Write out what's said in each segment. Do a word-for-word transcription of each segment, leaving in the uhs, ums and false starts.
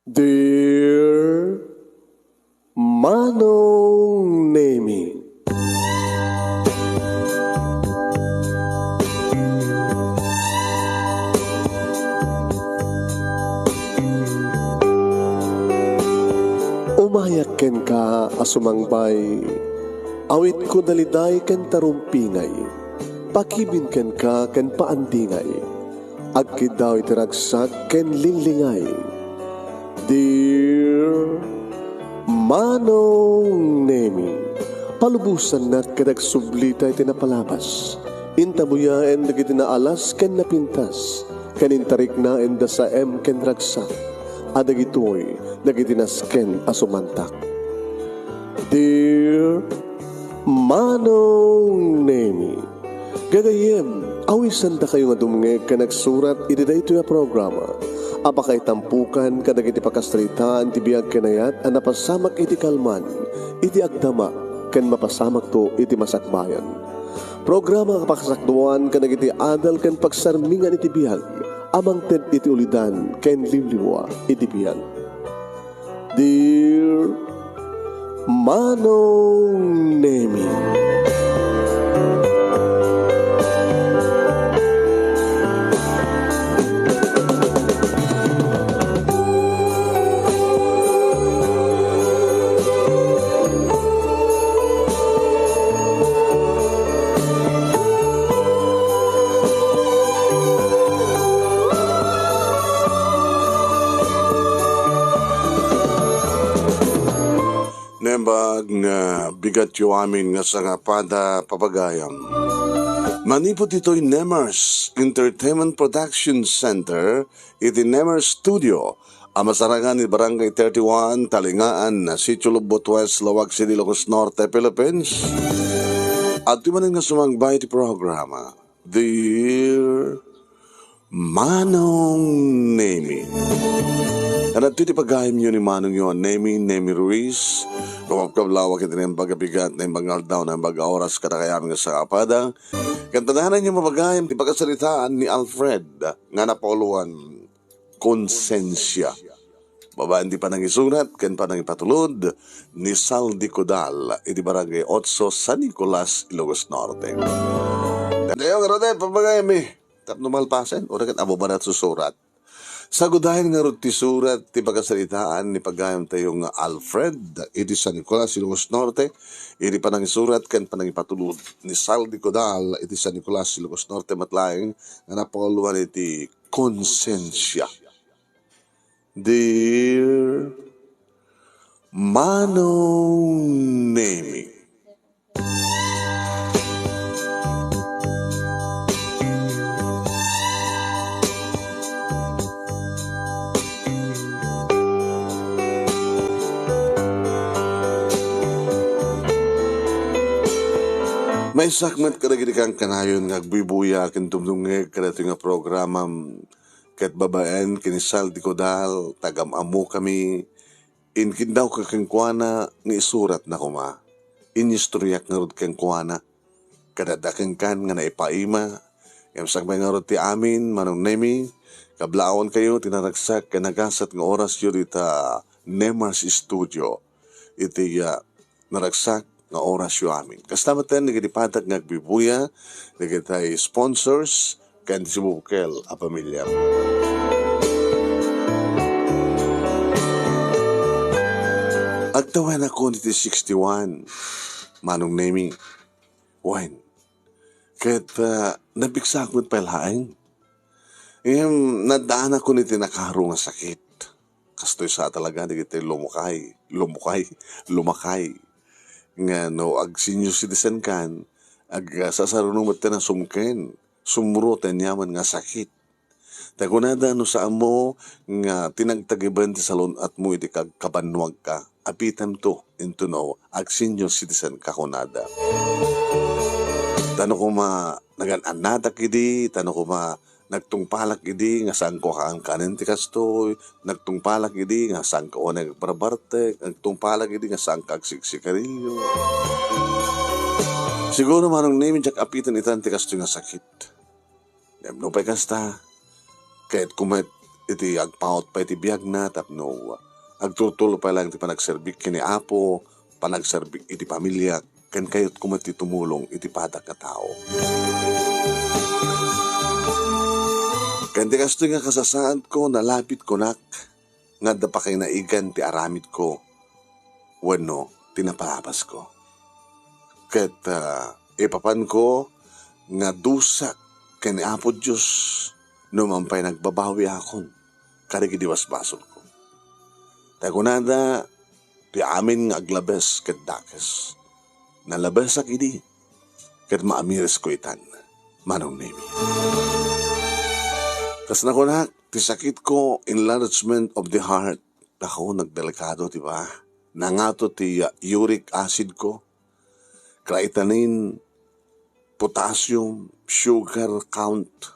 Dear Manong Nemi. Umayak kenka a sumangbay, awitko daliday ken tarumpingay, pakibin kenka ken paandingay. Agkiddaw iti ragsak ken linglingay. Dear Manong Nemi, palubosannak ket agsublita iti napalabas. Intabuyaen dagiti naalas ken napintas, ken intariknaen da saem ken ragsak, a dagitoy dagiti nasken a sumantak. Dear Manong Nemi, gagayyem, awisandakayo nga dumngeg ken agsurat iti daytoy a programa a pakaitampokan kadagiti pakasaritaan ti biag ken ayat a napasamak iti kalman, iti agdama, ken mapasamakto iti masakbayan. Programa a pakasakduan kadagiti adal ken pagsarmingan iti biag a mangted iti ulidan ken liwliwa iti biag. Dear Manong Nemi. Naimbag nga bigatyo amin nga sangapada, papagayam. Manipud ditoy Nemers Entertainment Production Center, iti Nemers Studio, a masarangan iti Barangay thirty-one, Talingaan, Sitio Lobbot West, Laoag City, Ilocos Norte, Philippines. Adtoy manen nga sumangbay iti programa, Dear Manong Nemi. Adtoy ti pagayamyo ni Manongyo a Nemi, Nemi Ruiz. Kumapkablawak iti naimbag a bigat, naimbag nga aldaw, naimbag a oras, kadakayamin nga sangapada. Ken ta danay nga mapagayam ti pakasaritaan ni Alfred nga napauluan, Konsensia. Babaen ti panangisurat ken panangipatulod ni Saldi Codal iti Barangay Otso, San Nicolas, Ilocos Norte. Datayo ngarud, papagayami. Tapno malpasen, uray ket abubarat susurat. Sagudayen ngarud ti surat ti pakasaritaan ni pagayamtayo nga Alfred iti San Nicolas, Ilocos Norte, iti panangisurat ken panangipatulod ni Saldi Codal iti San Nicolas, Ilocos Norte met laeng nga napauluan iti Konsensia. Dear Manong Nemi. Maysak met kadagiti kankanayon nga agbuybuya ken dumdumngeg kadatoy nga programam. Ket babaen ken ni Saldi Codal, tagam-ammokami, inkidawko kenkuana nga isuratna koma. Inistoriak ngarud kenkuana. Kadadakenkan nga naipaima, ngem sakbay ngarud ti amin, Manong Nemi, kablaawkayo ti naragsak ken nagasat nga orasyo dita Nemas Studio. Iti, ah, naragsak nga orasyo amin. Kasta met dagiti padak nga agbuybuya, dagiti sponsors, ken ti sibubukel a pamilya. Agtawenakon iti sixty-one, Manong Nemi. Wen, ket, ah, nabigsaak met pay laeng. Ngem, naddaanakon iti nakaro nga sakit. Kastoy sa talaga dagiti lumukay, lumukay, lumakay. Nga no ag-senior citizen kan, ag-, ah, sasaruno met ti nasumken, sumro ti aniaman nga sakit. Ta kunada no saanmo nga tinagtagiben ti salun-atmo iti kag-, kabannuagka, apitemto intono ag-senior citizen ka kunada. Ta no koma nagan-annatak idi, ta no koma nagtungpalak idi nga saanko kaankanen ti kastoy, nagtungpalak idi nga saanka unay agbarbartek, nagtungpalak idi nga saanka agsiksigarilio. Siguro, Manong Nemi, diak apiten itan ti kastoy nga sakit. Ngem nupay kasta, kayatko met iti agpaut pay ti biagna tapno agtultulo pay laeng ti panagserbik ken ni Apo, panagserbik iti pamiliak, ken kayatko met ti tumulong iti padak nga tao. Ken ti kastoy nga kasasaadko, nalabit kunak nga adda pakainaigan ti aramidko wenno ti napalabasko. Ket, ah, ipapanko nga dusak ken ni Apo Dios no man pay nagbabawi akon kadagidi basbasolko. Ta kunada, ti amin nga aglabes ket dakes. Nalabesak idi, ket maamirisko itan, Manong Nemi. Kas nakunak, ti sakitko, enlargement of the heart. Ako, nagdelikado, di ba? Nangato ti, ah, uric acid ko, creatinine, potassium, sugar count.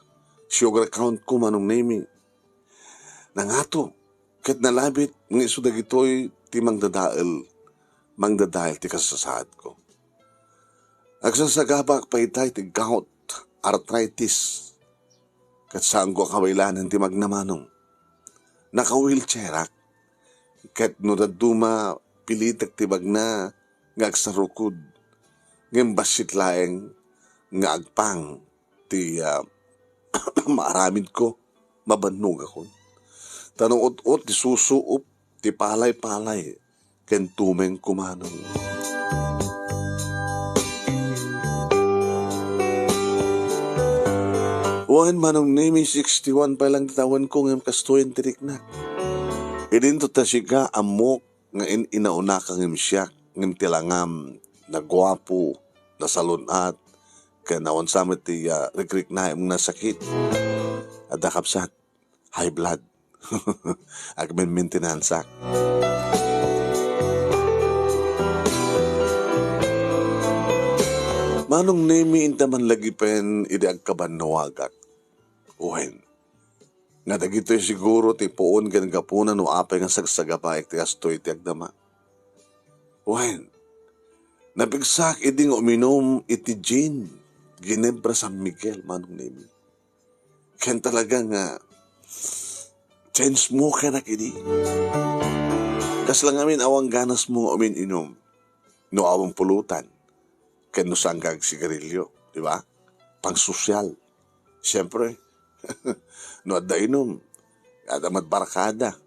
Sugar count ko, Manong Nemi, nangato. Ket nalabit nga isu dagitoy ti mangdadael, mangdadael ti kasasaadko. Agsasagabak pay itay ti gout, arthritis. Ket saanko a kabaelanen ti magna, Manong. Naka-wheelchairak. Ket no dadduma, pilitek ti bagna nga agsarukod. Ngem bassit laeng nga agpang ti, ah, maaramidko, mabannogakon. Ta no ut-ot ti susuop ti palay-palay ken tumengko, Manong. Wen, Manong Nemi, sixty-one pay lang ti tawenko ngem kastoyen ti riknak. Idinto ta sika, ammok nga in-inaunaka ngem siak, ngem ti langam, naguapo, nasalun-at, ken awan sa met ti, ah, rikriknaem nga nasakit. Adda, kabsat, high blood. Agmenmentenansak. Manong Nemi, inta man lagipen idi agkabannuagak. Wen, nga dagitoy siguro ti puon ken gapuna no apay nga sagsagabaek ti kastoy ti agdama. Wen, napigsaak idi nga uminum iti gin, Ginebra San Miguel, Manong Nemi. Ken talaga nga chain smoker ak idi. Kasla ngamin awan ganasmo nga umin-inum no awan pulutan ken no saanka agsigarilyo, di ba? Pangsosyal. Siyempre, no adda inum, adda met barkada,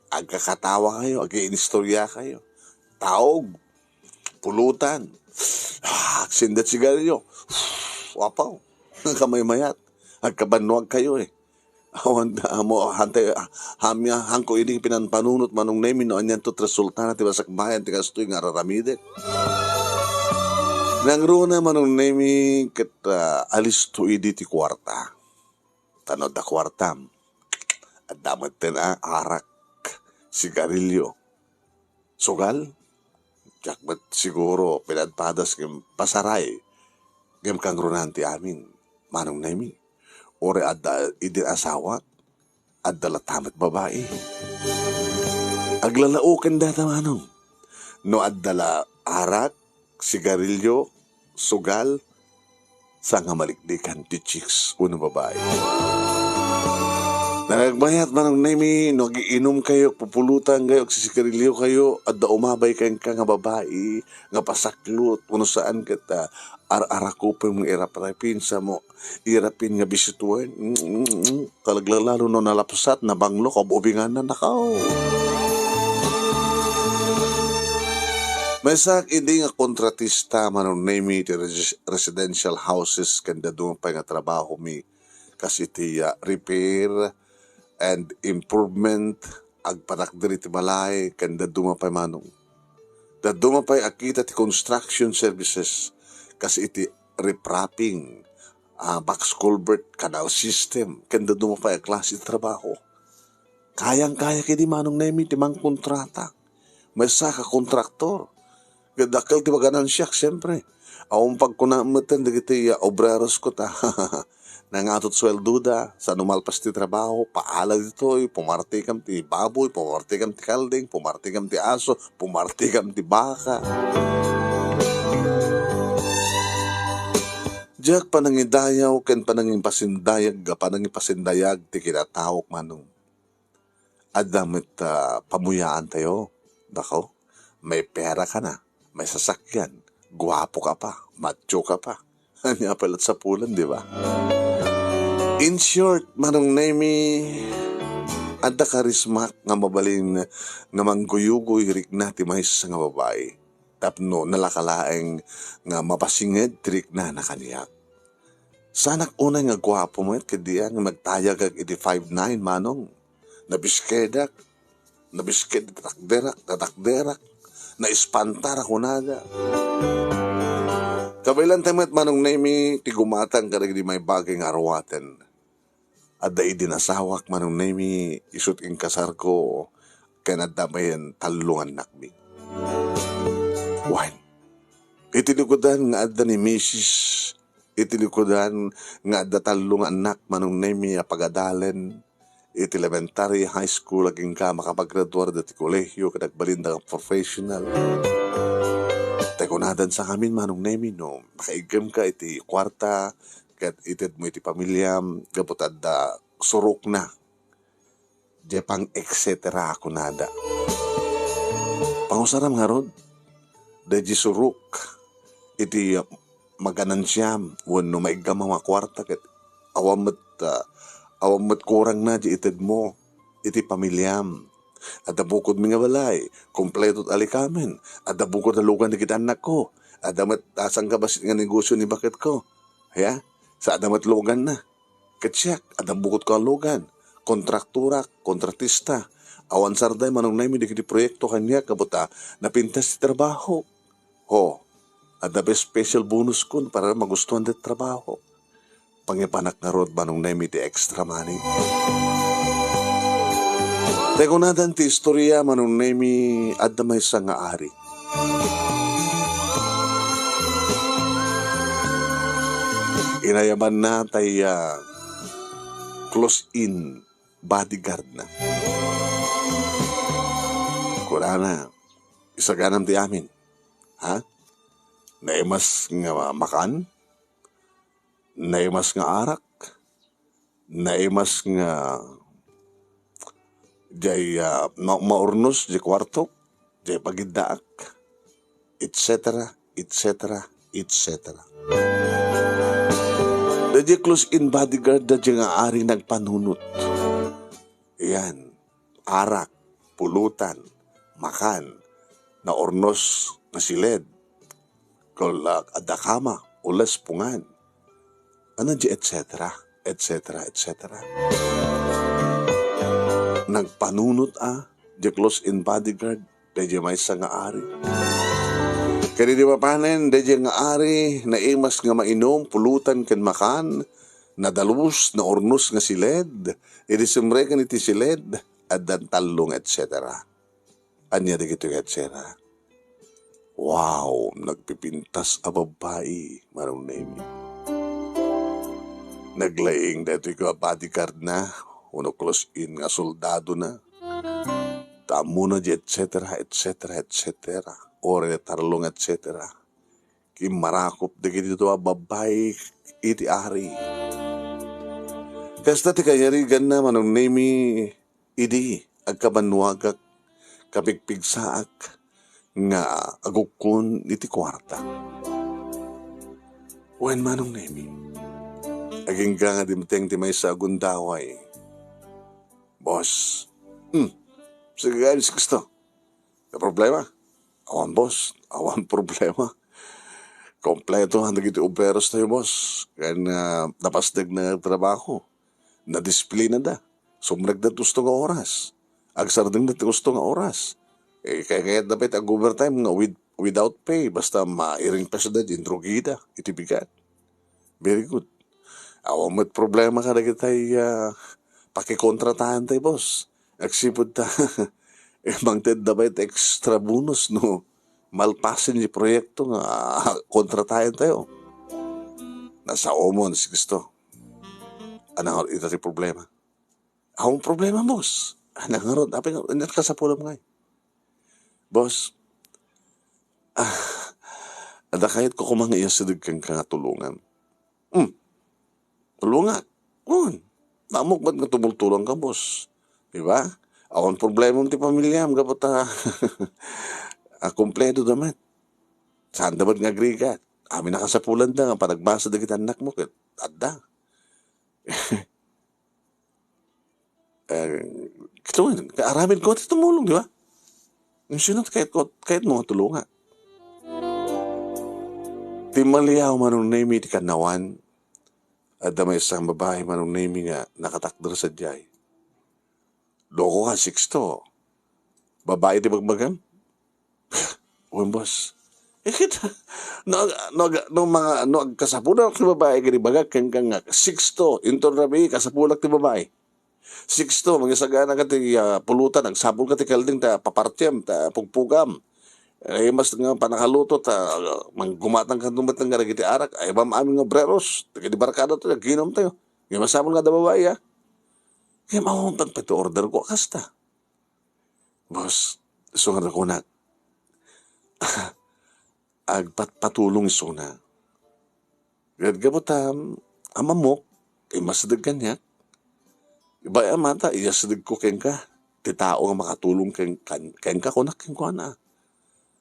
agkakatawa kayo, agiinistorya kayo. Taog, pulutan, ah, agsindet sigarilyo, wapaw, kamaymayat, agkabannuag kayo eh. Awan, amo, hantay, ah, hamya, hanko ini pinanpanunot, Manong Nemi, no anian to ti resultana ti masakbayan ti kastoy nga araramidek. Nangruna, Manong Nemi, ket, ah, alisto idi ti kuarta. Ta no adda kuartam, adda metten a arak, sigarilyo, sugal, diak met siguro pinadpadas ngem pasaray, ngem kangrunan ti amin, Manong Nemi. Uray adda idin asawak, adda latta met babai. Aglalaoken data, Manong. No adda la arak, sigarilyo, sugal, saan nga maliklikan ti chicks wenno babai. Nagagmayat, Manong Nemi, no agiinum kayo, pupulutan kayo, agsisigarilyo kayo, adda umabay kenka nga babai, nga pasaklot, wenno saan ket, ah, ar-arakupem nga iraprapin, samo, irapin nga bisituen. Mm, mm, mm. Kalaglalalo no nalapsat, nabanglok, ub-ubinganna, nakaw. Maysaak idi nga kontratista, Manong Nemi, ti res-, residential houses ken dadduma pay nga trabahomi, kas iti, ah, repair and improvement, agpatakder iti balay, ken dadduma pay, Manong. Dadduma pay a kita ti construction services, kas iti riprapping, ah, box culvert, canal system, ken dadduma pay a klase ti trabaho. Kayang-kaya kadi, Manong Nemi, ti mangkontrata. Maysaak a kontraktor. Ket dakkel ti maganansiak, siempre. Awan pagkuna metten dagiti, ah, obreros ko ta nangatot sueldoda, sa no malpas ti trabaho, paala ditoy, pumartikam ti baboy, pumartikam ti kalding, pumartikam ti aso, pumartikam ti baka. Diak panangidayaw ken panangipasindayag, panangipasindayag ti kinataok, Manong. adda met, ah, pamuyaantayo. Nako, may pera ka na, may sasakyan, guapo ka pa, macho ka pa. Ania pay la ti sapulan, di ba? In short, Manong Nemy, adda karismak nga mabalin nga mangguyugoy rikna ti maysa nga babai tapno nalaka laeng nga mapasinged ti riknana kaniak. Saanak unay nga guapo met ket diak nga nagtayagak iti five nine, Manong. Nabiskedak. Nabisked ti takderak, tatakderak. Naispantar a kunada. Kabaelanta met, Manong Nemy, ti gumatang kadagidi maibaga nga aruaten. Adda idi nasawak, Manong Nemy, isut' inkasarko ken adda mayen tallo nga annakmi. Wen, iti likudan nga adda ni misis, iti likudan nga adda tallo nga annak, Manong Nemy, a pagadalen, iti elementary, high school, agingga makapagraduar dagiti kolehio ket agbalinda nga professional. Tay kunadan sa ngamin, Manong Nemy, no makaiggem ka iti kuarta ket itedmo iti pamiliam gapu ta adda surokna. Diay pang-, et cetera a kunada. Pangusaram ngarud, daydi surok iti maganansiam wenno maiggam a kuarta ket awan met, ah, awan met kurangna diay itedmo iti pamiliam. Adda bukodmi nga balay, kompleto ti alikamen, adda bukod a lugan dagiti annakko, adda met, ah, sangkabassit nga negosio ni baketko. Ya, sa adda met luganna. Ket siak, adda bukodko a lugan, kontraktorak, kontratista. Awan sarday, Manong Nemy, dagiti proyekto kaniak gapu ta napintas ti trabaho. Ho, adda pay special bonusko para magustuanda ti trabaho. Pangipanak ngarud, Manong Nemy, ti extra money. Tay kunadan ti istoria, Manong Nemy, adda maysa nga ari. Inayabanna tay, ah, close-in bodyguard na. Kunana, "Isaganam ti amin, ha? Naimas nga makan, naimas nga arak, naimas nga diay, ah, ma-, maurnos diay kuartok, diay pagiddaak," et cetera, et cetera, et cetera. Daydiay close-in bodyguard daydiay nga ari nagpanunot. Yan, arak, pulutan, makan, naurnos nga siled, kel, ah, adda kama, ules, pungan. Ano di et cetera, et cetera, et cetera. Nagpanunot a, di close-in bodyguard, daydiay maysa nga ari. Ket idi mapanen, daydiay nga ari, naimas nga mainum, pulutan, ken makan, nadalus, naurnos nga siled, idi simreken iti siled, addan tallo nga et cetera. Ania dagitoy nga et cetera? Wow, nagpipintas a babbai, Manong Nemy. Naglaing daytoy nga bodyguard na, wenno close-in nga soldado na. Ta ammona di et cetera, et cetera, et cetera. Uray tallo nga et cetera. Kimmarakop dagiti dua a babbai iti ari. Kasta ti kayariganna, Manong Nemy, idi agkabannuagak, kapigpigsaak nga agukkon iti kuarta. Wen, Manong Nemy, agingga nga dimteng ti maysa a gundaway. Boss. Hmm. Sige, guys, gusto. May problema? Awan, boss. Awan problema. Kompleto ang dagiti obreros tayo, boss. Ken, ah, napasdek na trabaho. Nadisiplinada. Sumrekda ti gusto nga oras. Agsardengda ti gusto nga oras. Eh, kaya, kaya dapat ag-overtime nga with, without pay. Basta mairing pa sida, inrugida. Iti bigat. Very good. Awan met problema kadagitay, ah, pakikontratahan tay, boss. Agsipud ta, eh, mangted da bay ti extra bonus, no? Malpasen ti proyekto nga, ah, kontratahan tayo. Nasaomon, si Cristo. Anang ita ti problema? Awan problema, boss. Anang ngarud, apay nga, ania ti kasapulam ngay? Boss, ah, adda kayatko koma nga iyasideg kenka nga tulongan. Hmm. Tulongak. Wen. Namok met nga tumultulong ka, boss. Di ba? Awan problemam ti pamiliam gapu ta, a, kumpleto da met. Saan da met nga agrigat. Amin a kasapulanda nga panagbasa dagiti annakmo ket adda. Eh, ito, aramid ko ti tumulong, di ba? Yung sino, kahit ko, kahit mo tulungan. Ti maliaw, Manong Nemi, ti kannawan, adda maysa nga babai, Manong Nemi, nga nakatakder sadiay. Loko ka, Sixto. Babai ti bagbagam? Wen, boss. Eh, kita, no, no, no, mga, no, agkasapulak ti babai, kadi bagak, ken ka nga, Sixto, inton rabii, kasapulak ti babai. Sixto, mangisagana ka ti, ah, pulutan, agsapul ka ti kalding, ta papartiam, ta pugpugam. Eh, mas nga panakaluto, ta, ah, manggumatang ka dumatang nga dagiti arak, ay, bam amin nga obreros, dagiti barkada to, naginom tayo. Nga masapul nga da babai, ah. Kaya mauntan pa iti order ko, kasta. Boss, isu nga kunak, agpatpatulong isuna. Ket gapu ta, amamok, immasideg kaniak. Ibay-am ta, iyasideg ko kenka. Ti tao nga makatulong ken-, ken-, kenka, kunak kenkuana.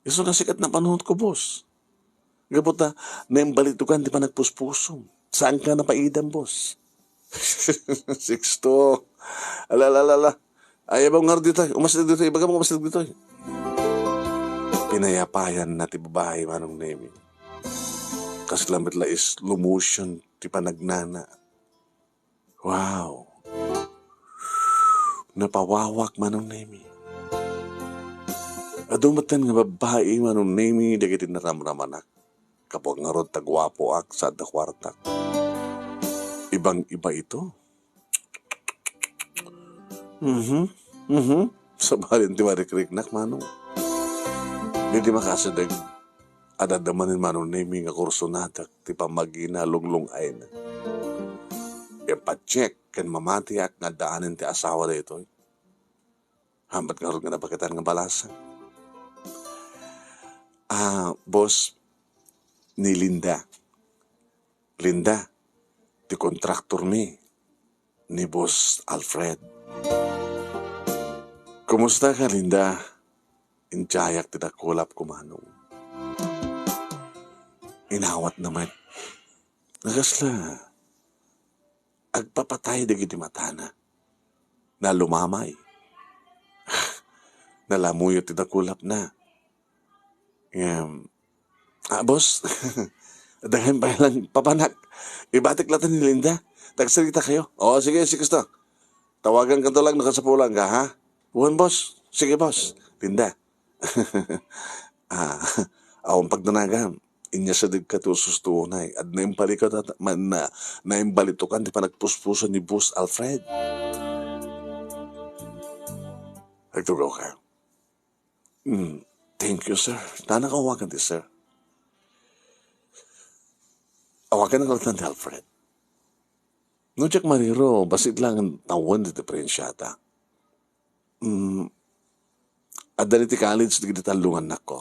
Isu nga sikat na panunot ko, boss. Gapu ta, naimbalitukan ti panagpuspusom. Saan ka napaidam, boss? Sixto. Ala, ala, ala, ala. Ay, ayaw ngarud ditoy. Umas ditoy. Ibaga mo, umas ditoy. Pinayapayan na ti babai, Manong Nemi. Kasla met la slow motion ti panagnana. Wow! Napawawak, Manong Nemi. Adu met nga babai, Manong Nemi, dagiti naramramanak. Gapu ngarud ta guapoak, saan ta kuartak. Ibang-iba ito. Mhm. Mhm. Sabali ti marikriknak, Manong. Didi makasideg. Adda manen, Manong Nemi, nga kursonadak ti pammagina lunglung-ayna. Ipatcheck ken mamatiak nga addaanen ti asawa daytoy. Hambat ngarud nga nabaketan nga balasan. Ah, boss, ni Linda. Linda, ti kontraktor mi, ni Boss Alfred. Kumusta ka, Linda? Intiayak ti dakulap ko, Manong. Inawat na met. Nakasla, agpapatay dagiti matana. Nalumamay. Nalamuyo ti dakulap na. Ngem, ah, boss, dagay pay lang papanak. Ibatik latta ni Linda. Tagsarita kayo. Oo, sige, sige, gusto. Tawagan ka to lang, nakasapulan ka, ha? Wen, boss. Sige, boss. Linda. Ah, awan pagdanagan. Inya sa dagka to sustuonay. At naimbalik ka ta-, ma-, na, naimbalik to kan ti panagpuspusan ni Boss Alfred. Agtugaw ka. Mm, thank you, sir. Tana ka awagan ti sir. Awagan ang kalitan ti Alfred. No, Jack Mariro, basit lang ang tawen ti diferensyata. Mm, adda ni ti college ti tallo nga annakko.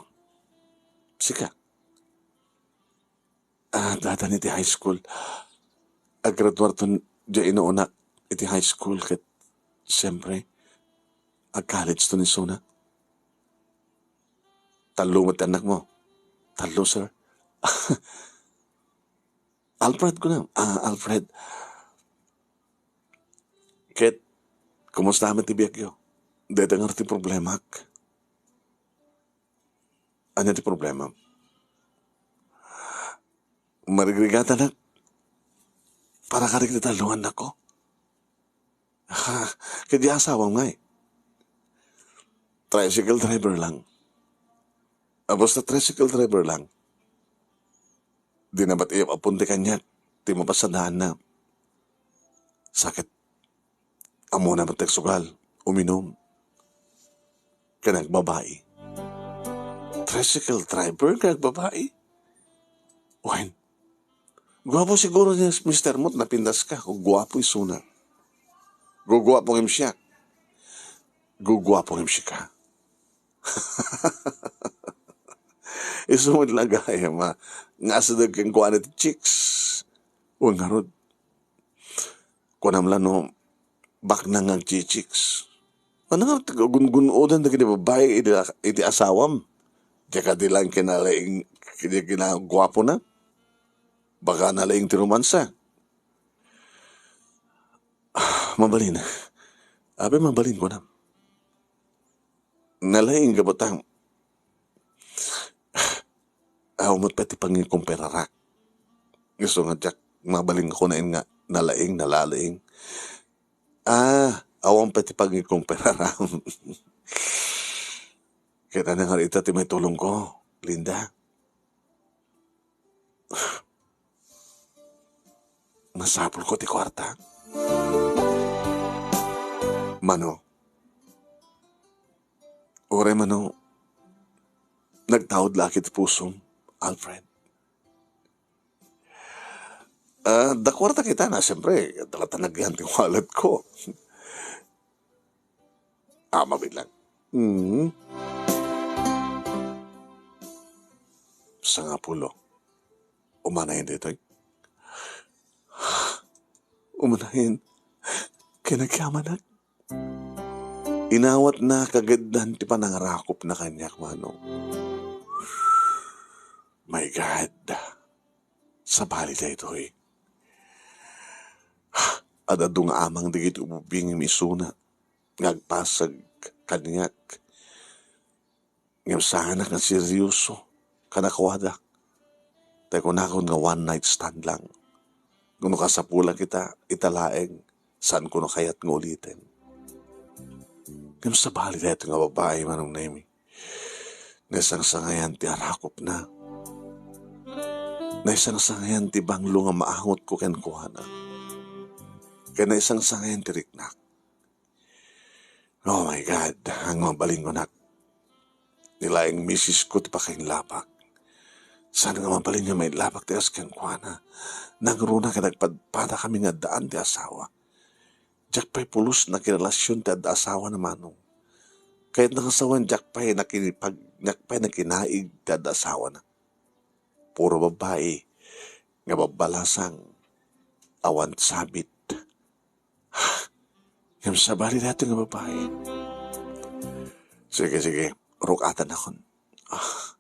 Sika. Ah, dada ni ti high school. Aggraduar ton dia inuunak iti high school ket, siyempre, ag-college ton isuna. Tallo met ti annakmo? Tallo, sir. Alfred, kunam. Ah, Alfred. Ket, kumusta met ti biagyo? Dayta ngarud ti problemak. Ania ti problema? Marigrigatanak. Para kadi ti tallo nga annakko. Ha, ket di asawam ngay. Tricycle driver lang. Ah, basta tricycle driver lang. Di na met iyap-apon ti kaniak, ti mapasadaanna. Sakit. Ammona met ti agsugal, uminum. Ken agbabai. Tricycle driver ken agbabai? Wen, guapo siguro ni mister mo, napintas ka. Guapo isuna. Guguapo ngem siak. Guguapo ngem sika. Isu met la gayam a, nga asideg kenkuana ti chicks. Wen ngarud, kunam la no baknang nga agchichicks. Ania nga ti gun-gun-odan dagiti babbai iti, iti asawam? Diak kadi laeng kinalaing, kinaguapona? Baka nalaing ti romansa. Mabalin. Apay mabalin, kunam. Nalaing gapu ta awan met pay ti pangikumpararak. Isu nga diak mabalin nga kunaen nga nalaing, nalalaing. Ah, awan pay ti pangikumpararam. Ket ania nga ita ti maitulongko, Linda? Masapulko ti kuarta. Mano? Uray mano, nagtaud la ket ti pusom, Alfred. Ah, adda kuarta kita na, siyempre, talatanagyan ti wallet ko. Ah, mabilang. Hmm. Sangapulo. Umanayen ditoy. Umanayen. Kinagyamanak. Inawatna kagiddan ti panangarakupna kaniak, Manong. My God. Sabali daytoy. Ad-adu nga amang dagiti ububingim isuna nga agpasag kaniak. Ngem saanak nga seryoso kadakuada. Tay kunakon nga one night stand lang. No kasapulak ita, ita laeng, saanko no kayat nga uliten. Ngem sabali daytoy nga babai, Manong Nemy. Naisangsangayan ti arakupna. Naisangsangayan ti banglo nga maangotko kenkuana. Ken naisangsangayan ti riknak. Oh my God, ania nga mabalin kunak. Ni laeng misisko ti pakainlabak. Saan nga mabalin nga mailabak ti kas kenkuana. Nangruna ket nagpadpadakami nga addaan ti asawa. Diak pay pulos nakirelasion ti adda asawana, Manong. Kayatna nga sawen, diak pay nakinipag-, diak pay nakinaig ti adda asawana. Puro babbai nga babbalasang, awan sabit. Ngem sabali daytoy nga babbai. Sige, sige, ruk-atanakon. Ah,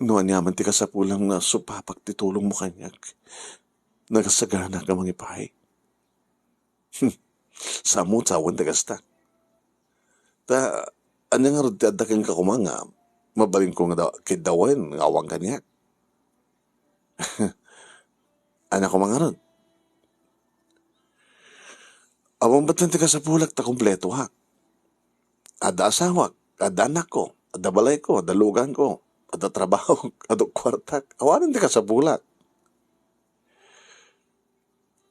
no aniaman ti kasapulam nga supapak ti tulongmo kaniak, nagasaganak a mangipaay. Hmm. Saanmo sawen ti kasta. Ta, ania ngarud ti adda kenka koma nga mabalinko nga da-, kiddawen nga awan kaniak? Ania koma ngarud? Awan met ti kasapulak ta kumpletuak. Adda asawak, adda anakko, adda balayko, adda luganko, adda trabahok, adda kuartak. Awanen ti kasapulak.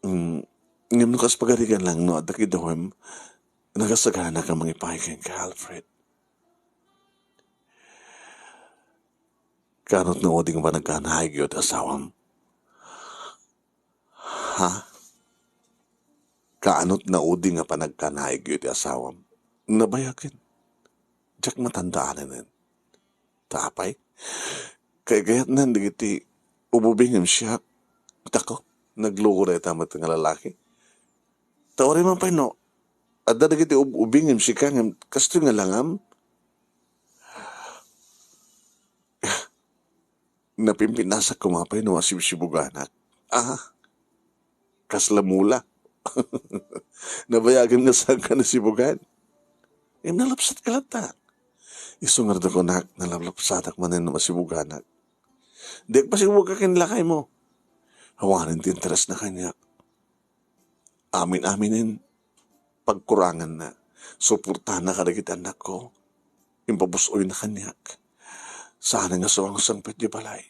Mm, ngem no kas pagarigan lang no adda kiddawen, nagasaganak a mangipaay kenka, Alfred. Kaanot nga udi nga panagkanaigyo ti asawam? Ha? Kaanot nga udi nga panagkanaigyo ti asawam? Nabayagen. Diak matandaanen. Ta apay? Kay gayatnan dagiti ububingem siak. Tako, nagluko dayta met nga lalaki. Ta uray man pay no, adda dagiti ub-, ubingem sika ngem kastoy nga langam. Napimpinasak koma pay no masibsibuganak. Ah, kasla mula. Nabayagen nga saanka nasibugan. Ngem nalapsatka latta. Isu ngarud a kunak, nalaplapsatak manen no masibuganak. Diak pasibuga ken lakaymo. Awanen ti interesna kaniak. Amin-aminen, pagkuranganna, suportana kadagiti annakko, impabus-oyna kaniak. Saan nga sumangsangpet di balay?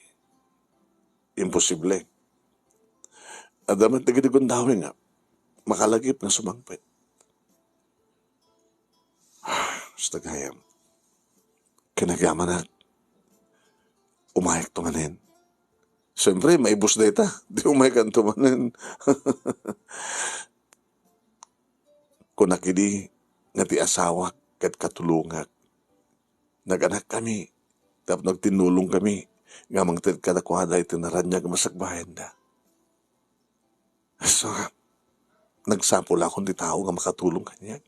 Imposible. Adda met dagiti gundaway nga makalagip nga sumangpet. Basta gayam. Kinagyamanak. Umayakto manen. Siyempre, maibus dayta. Di umaykanto manen. Kunak idi nga ti asawak ket katulongak. Naganakkami, tapno agtinnulongkami nga mangted kadakuada iti naraniag a masakbayanda. So, nagsapulakon ti tao nga makatulong kaniak.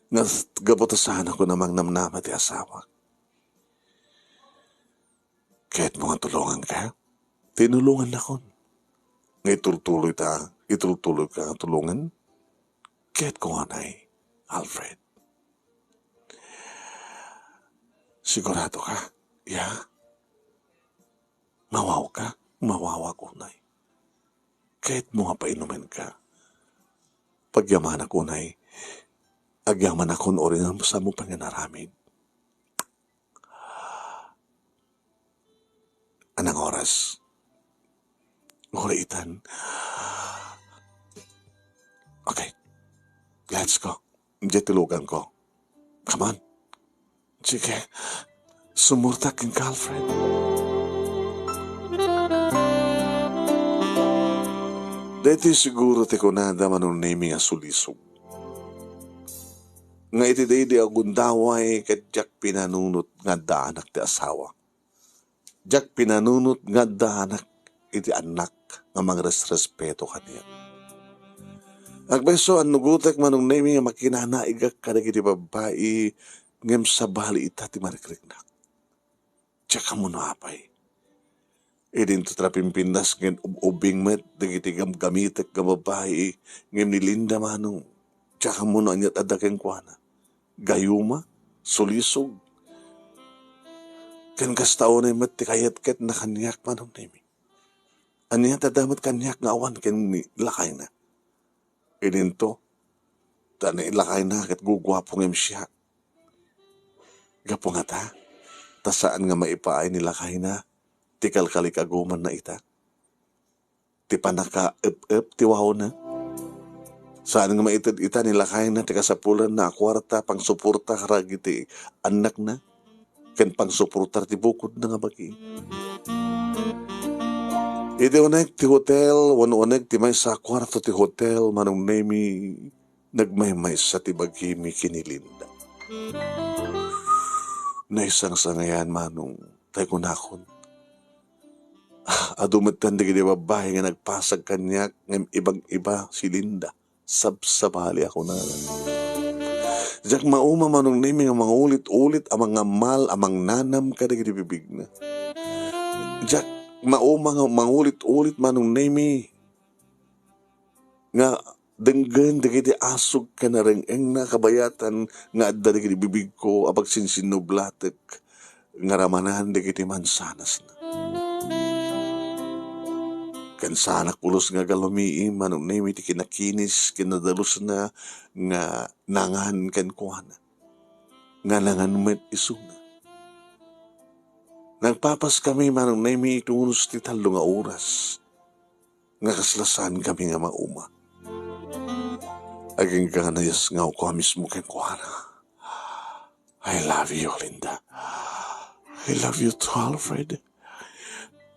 nga gapu ta saanakon a mangnamnama ti asawak. Kayatmo nga tulonganka? Tinulongannakon. Nga itultuloy ta, itultuloyka nga tulongan? Kayatko nganay, Alfred. Sigurado ka? Ya? Mawaw ka? Mawawak unay. Kayatmo nga painumenka? Pagyamanak unay. Agyamanakon uray no saanmo pay nga inaramid. Anong oras? Uray itan. Okay. Let's go. Diay tuluganko. Come on. Sige. Sumurtak kenka, Alfred. Daytoy siguro ti kunada, Manong Nemy, nga sulisog. Nga iti daydi a gundaway ket diak pinanunot nga addaanak ti asawa. Diak pinanunot nga addaanak iti annak nga mangresrespeto kaniak. Agpayso, annugotek, Manong Nemy, nga makinanaigak kadagiti babbai, ngem sabali ita ti marikriknak. Diak ammo no apay. Idinto ti napimpintas ngem ub-ubbing met dagiti gamgamitek nga babbai, ngem ni Linda, Manong, diak ammo no aniat adda kenkuana. Gayuma, sulisog. Ken kasta unay met ti kayatna kaniak, Manong Nemy. Aniat adda met kaniak nga awan ken ni lakayna. Idinto, ta ni lakayna ket guguapo ngem siak. Gapu ngata, ta saan nga maipaay ni lakayna ti kalkalikagumanna ita, ti pannakaep-ep ti wawna. Saan nga maited ita ni lakayna ti kasapulanna a kuarta pangsuporta kadagiti annakna ken pangsuportar ti bukodna nga bagi. Iti uneg ti hotel, wenno uneg ti maysa a kuarto ti hotel, Manong Nemy, nagmaymaysa ti bagimi ken ni Linda. Naisangsangayan, Manong, tay kunakon. Adu metten dagiti babbai nga nagpasag kaniak ngem ibag-iba si Linda. Sabsabali a kunana. Diak mauma, Manong Nemy, nga mangulit-ulit a mangammal a mangnanam kadagiti bibigna. Diak mauma nga mangulit-ulit, Manong Nemy, nga denggen dagiti asog ken nareng-engna kabayatan nga adda dagiti bibigko a pagsinsinnublatek nga ramanan dagiti mansanasna. Ken saanak pulos nga agalumii, Manong Nemy, ti kinakinis ken nadalusna nga nangan kenkuana, nga nangan met isuna. Nagpapaskami, Manong Nemy, iti unos ti tallo nga oras. Nga kasla saankami nga mauma. Agingga nga nayasngawko a mismo kenkuana. "I love you, Linda. I love you too, Alfred.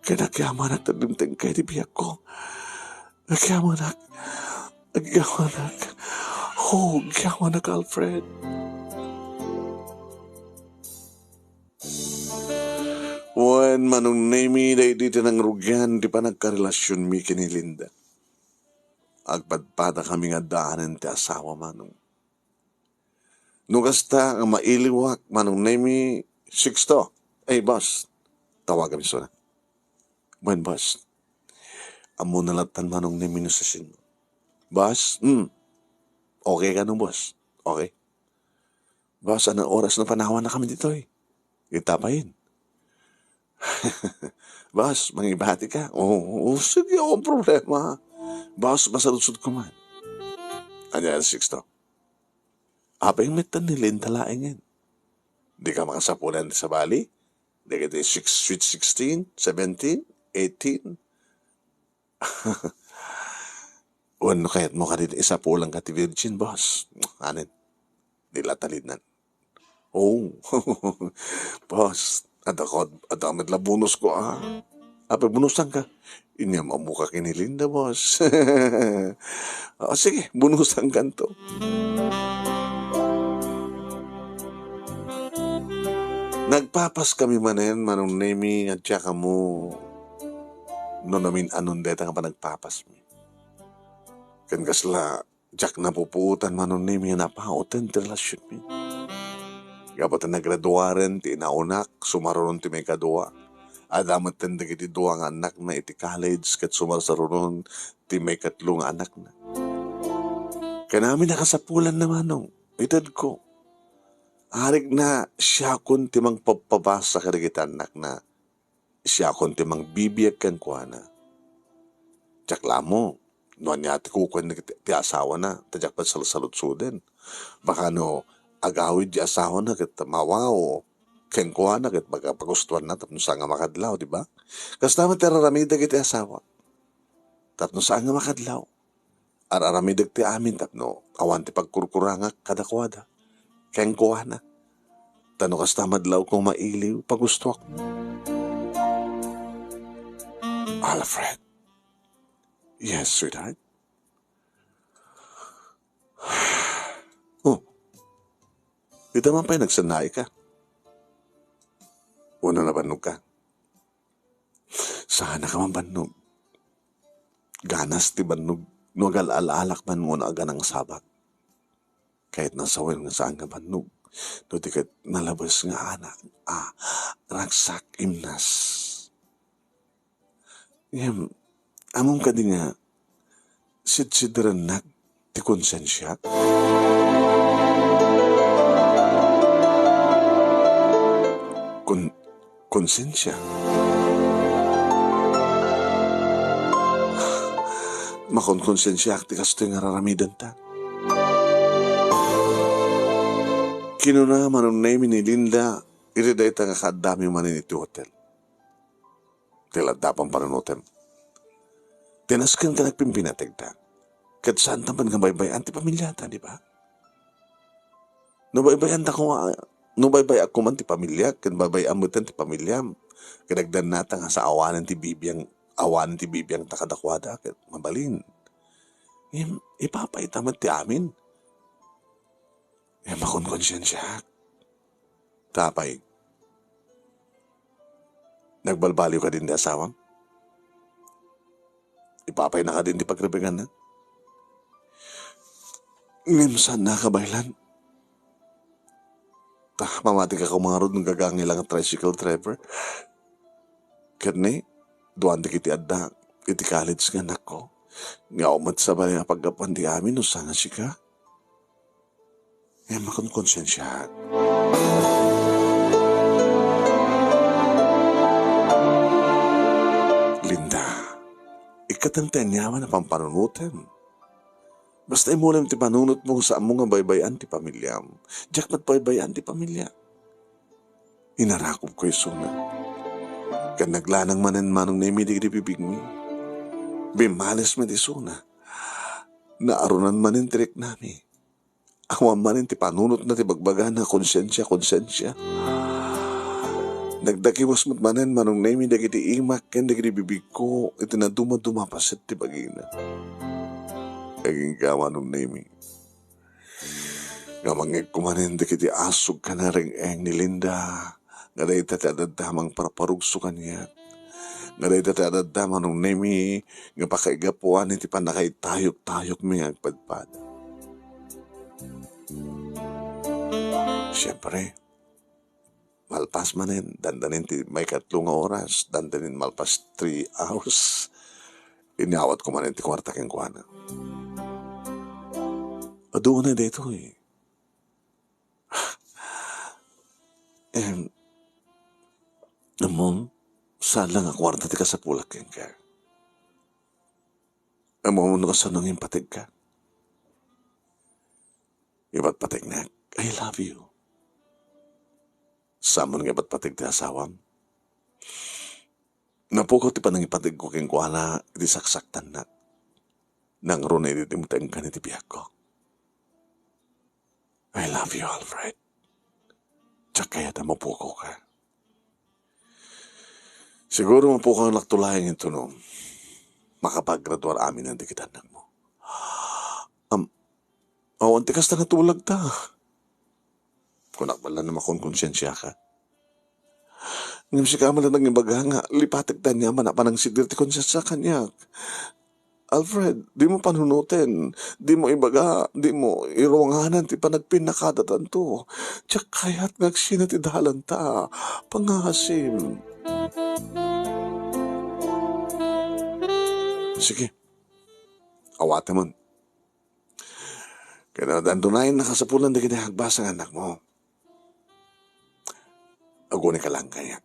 Ken agyamanak ta dimtengka iti biagko. Agyamanak. Agyamanak. Oh, agyamanak, Alfred." Wen, Manong Nemy, daydi ti nangrugian ti panagkarelasionmi ken ni Linda. Agpadpadakami nga addaanen ti asawa, Manong. No kasta nga mailiwak, Manong Nemy, Sixto. "Ey, boss." Tawagam isuna. "Wen, boss. Ammona lattan, Manong Nemy, no siasino." "Boss?" "Hmm. Okay kano, boss?" "Okay." "Boss, anong oras no panawannakami ditoy?" "Ita payen." "Boss, mangibatika?" "Oo, oo, sige, awan problema." "Boss, masaludsodko man." "Ania, Sixto?" "Apay metten ni Linda laengen? Dika makasapulan ti sabali? Dagiti six, sweet sixteen, seventeen, eighteen?" "Wenno kayatmo kadi ti isapulanka ti virgin, boss?" "Anen, di la talinaed." "Oh, boss, adda ko, adda met la bonusko, ah." "Apay bonusanka?" "Inyam-ammoka ken ni Linda, boss." "Ah, sige, bonusankanto." Nagpapaskami manen, Manong Nemy, nga diak ammo no namin-anon dayta nga panagpapasmi. Ken kasla, Diak napupuotan, Manong Nemi, nga napauten ti relasionmi. Gapu ta nagraduaren ti inaunak, sumarunon ti maikadua. Adda metten dagiti dua nga annakna iti college ket sumarsarunon ti maikatlo nga annakna. Ken amin a kasapulanna, Manong, itedko. Arigna, siakon ti mangpabpabasa kadagiti annakna. Siakon ti mangbibiag kenkuana. Diak la ammo no ania ti kukuen ti, ti asawana, ta diak pay salsaludsuden. Baka no agawid ti asawana ket mawao kenkuana ket baga pagustuanna tapno saan nga makadlaw, di ba? Kasta met ti ar-aramidek iti asawa. Tapno saan nga makadlaw. Ar-aramidek ti amin tapno awan ti pagkurkurangak kadakuada. Kenkuana. Ta no kasta madlawko mailiw, pagustuak. Alfred. Yes, sweetheart. Oh. Ita man pay nagsannaika. Una nabannog ka. Saan ka man bannog. Ganas ti bannog. No agal-alalak man nga aganang sabak. Kayatna sawen nga saan nga bannog. No di ket nalabes nga anak. Ah, ragsak, imnas. Ngem, ammom kadi nga sidsiderennak ti konsensiak? Kon-, konsensia? Makonkonsensiaak ti kastoy nga ar-aramidenta. Kinuna Manong Nemi ni Linda iti dayta nga kaaddami manen iti hotel. Ti ladda pampanunotem. Ti nasken ken agpimpinategda. Ket saanta man nga baybay-an ti pamiliata, di ba? No baybay-anta koma, no baybay-ak koman ti pamiliak, ken baybay-am metten ti pamiliam, ket agdannata nga sa awanen ti bibiang, awanen ti bibiangta kadakuada, ket mabalin. Im-, ipapayta met ti amin. Em, makonkonsensiaak. Ta apay? Nagbalbaliw kadin ti asawam? Ipapayna kadin ti pagrebeganna? Ngem saanna a kabaylan. Ta, mamati ka kumarod nga gagangay lang a tricycle driver. Ket ni, duan dagiti adda iti college nga anakko. Nga umet sa balay a paggapuan ti amin no saan nga sika. Em, makonkonsensiaak. Linda, ikkatem ti aniaman a pampanunotem. Basta imulem ti panunotmo, saanmo nga baybay-an ti pamiliam. Diak met baybay-an ti pamiliak. Inarakobko isuna. Ken naglanang manen Manong Nemi dagiti bibigmi. Bimales met isuna. Naarunan manen ti riknami. Awan manen ti panunotna ti bagbagana, "Konsensia, konsensia." Nagdakiwas met manen Manong Nemi dagiti imak ken dagiti bibigko iti nadumaduma paset ti bagina. Agingga, Manong Nemi. Nga mangngegko manen dagiti asug ken reng-eng ni Linda, nga dayta ti adda mangparparugso kaniak, nga dayta ti adda Manong Nemi nga pakaigapuan iti pannakaitayok-tayokmi nga agpadpada. Siempre, malpas manen, dandanin ti maikatlo nga oras, dandanin malpas three hours, inyawatko manen ti kuarta kenkuana. Adu unay daytoy. Em, ammom, saan lang a kuarta ti kasapulak kenka. Ammom no kasano nga impategka? Ipatpategnak, "I love you." Saanmo nga ipatpateg ti asawam? Napukaw ti panangipategko kenkuana iti saksaktannak. Nangruna iti dimtengkan iti biagko. "I love you, Alfred. Diak kayat a mapukawka." "Siguro mapukawnak laeng intono makapagraduar amin dagiti annakmo." "Am, awan ti kasta nga tulagta." Kunak man lang no makonkonsensiaka. Ngem sika man lang nangibaga nga lipatek ti aniaman a panangsider ti konsensia kaniak. Alfred, dimo panunoten, dimo ibaga, dimo iruanganan ti panagpinnakadatanto. Diak kayat nga agsina ti dalanta. Pangasim. Sige. Awatemon. Ket no adda unay nakasapulan dagiti agbasa nga annakmo, aguneka lang kaniak.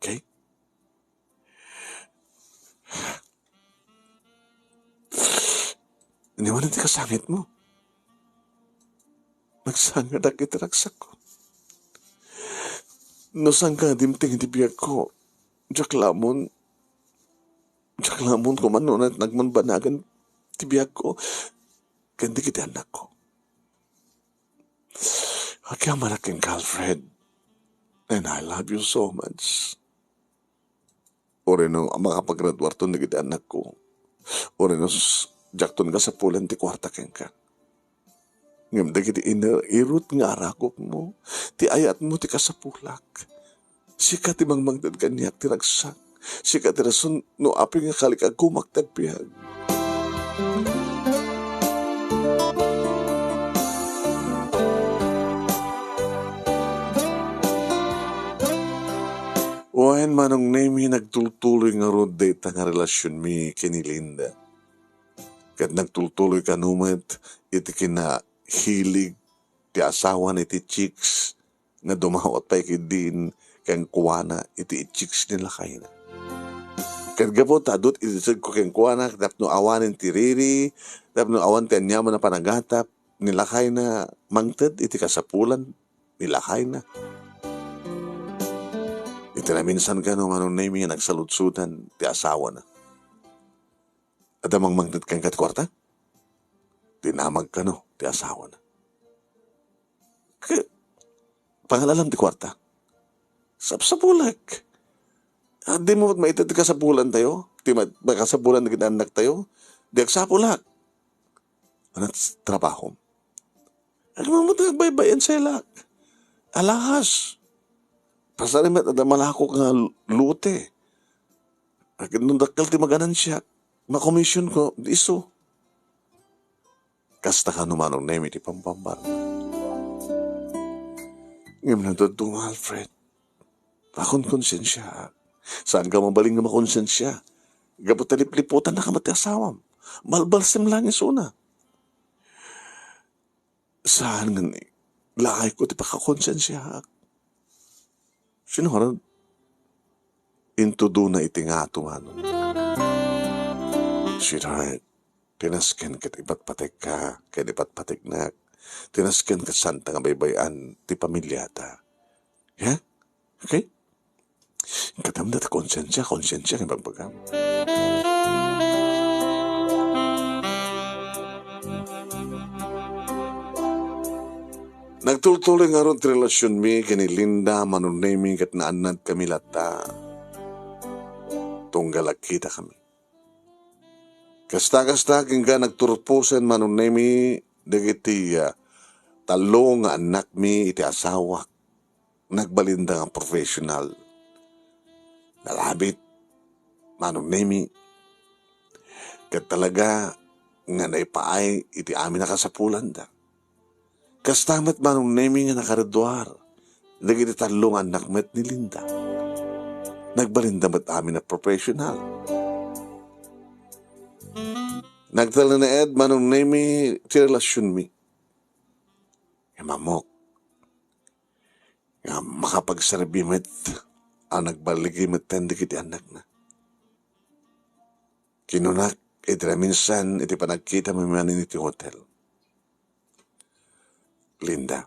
Okay? Ania manen ti kasangitmo? Nagsangadak iti ragsakko. No saan ka nga dimteng iti biagko, diak la ammo, diak la ammo koma no nagmanbanagan ti biagko ken dagiti annakko. Agyamanak kenka, Alfred, and I love you so much. Uray no makapagraduarton dagiti annakko, uray no s-, diakton kasapulan ti kuarta kenka. Ngem dagiti inirut nga arakupmo, ti ayatmo ti kasapulak. Sika ti mangmangted kaniak ti ragsak. Sika ti rason no apay nga kalikagkumak ti agbiag. Wen, Manong Nemi, nagtultuloy ngarud dayta nga relasionmi ken ni Linda. Ket nagtultuloy kano met iti kinahilig ti asawan iti chicks nga dumawat pay ketdin kenkuana iti chicks ni lakayna. Ket gapu ta adu ti idisedko kenkuana tapno awanen ti riri, tapno awan ti aniaman a panagatap ni lakayna, mangted iti kasapulan ni lakayna. Iti naminsan kano, Manong Nemi, nga nagsaludsodan ti asawana. Adda mangmangted kenka ti kuarta? Dinamag kano ti asawana. Ke-, pangalalam ti kuarta? Sapsapulek. Ah, dimo met maited ti kasapulantayo? Ti ma-, makasapulan dagiti annaktayo? Di agsapulak. Ano ti trabahom? Agmamut nga agbaybay-an sa ilak. Alahas. Pasari met adda malakok nga lote. Agin no dakkel ti maganansiak, makomisionko, di isu. Kasta kano, Manong Nemi, ti pampambarna. Ngem no dadduma, Alfred, makonkonsensiaak. Saanka mabalin nga makonsensia. Gapu ta lipliputannaka met ti asawam. Balbalsem lang isuna. Saan nga ni, laayko ti pakakonsensiaak. Sino ngarud? Intudona iti ngato, Manong. Sweetheart, ti nasken ket ipatpatekka, ket ipatpateknak. Ti nasken ket saanta nga baybay-an ti pamiliata. Ha? Okay? Kadamda ti konsensia, konsensia nga ibagbagam. Nagtultuloy ngarud ti relasionmi ken ni Linda, Manong Nemi, ket naannadkami latta. Tunggal agkitakami. Kasta-kasta, kenka nagturposen, Manong Nemi, dagiti, ah, tallo nga annakmi iti asawak. Nagbalinda nga professional. Nalabit, Manong Nemi. Ket talaga nga naipaay iti amin a kasapulanda. Kasta met, Manong Nemi, nga nakareduar dagiti tallo nga annak met ni Linda. Nagbalinda met amin a professional. Nagtalinaed, Manong Nemi, ti relasionmi. Immamok nga makapagserbi met a nagballigi metten dagiti annakna. Kinunak iti naminsan iti panagkitami manen iti hotel, "Linda,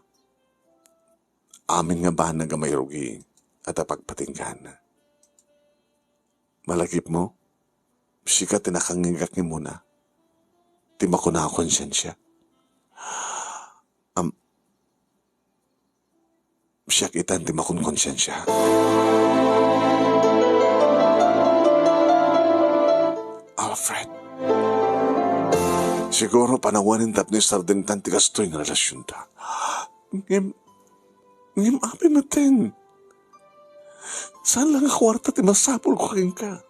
amin nga banag a mairugi a ta pagpatinggaanna. Malagipmo, sika ti nakangngegak nga immuna, ti makuna a konsensia." Am, siak itan ti makonkonsensia. Alfred, siguro panawanen tapno isardengtan ti kastoy nga relasionta. Ngem, ngem apay metten? Saan la nga kuarta ti masapulko kenka?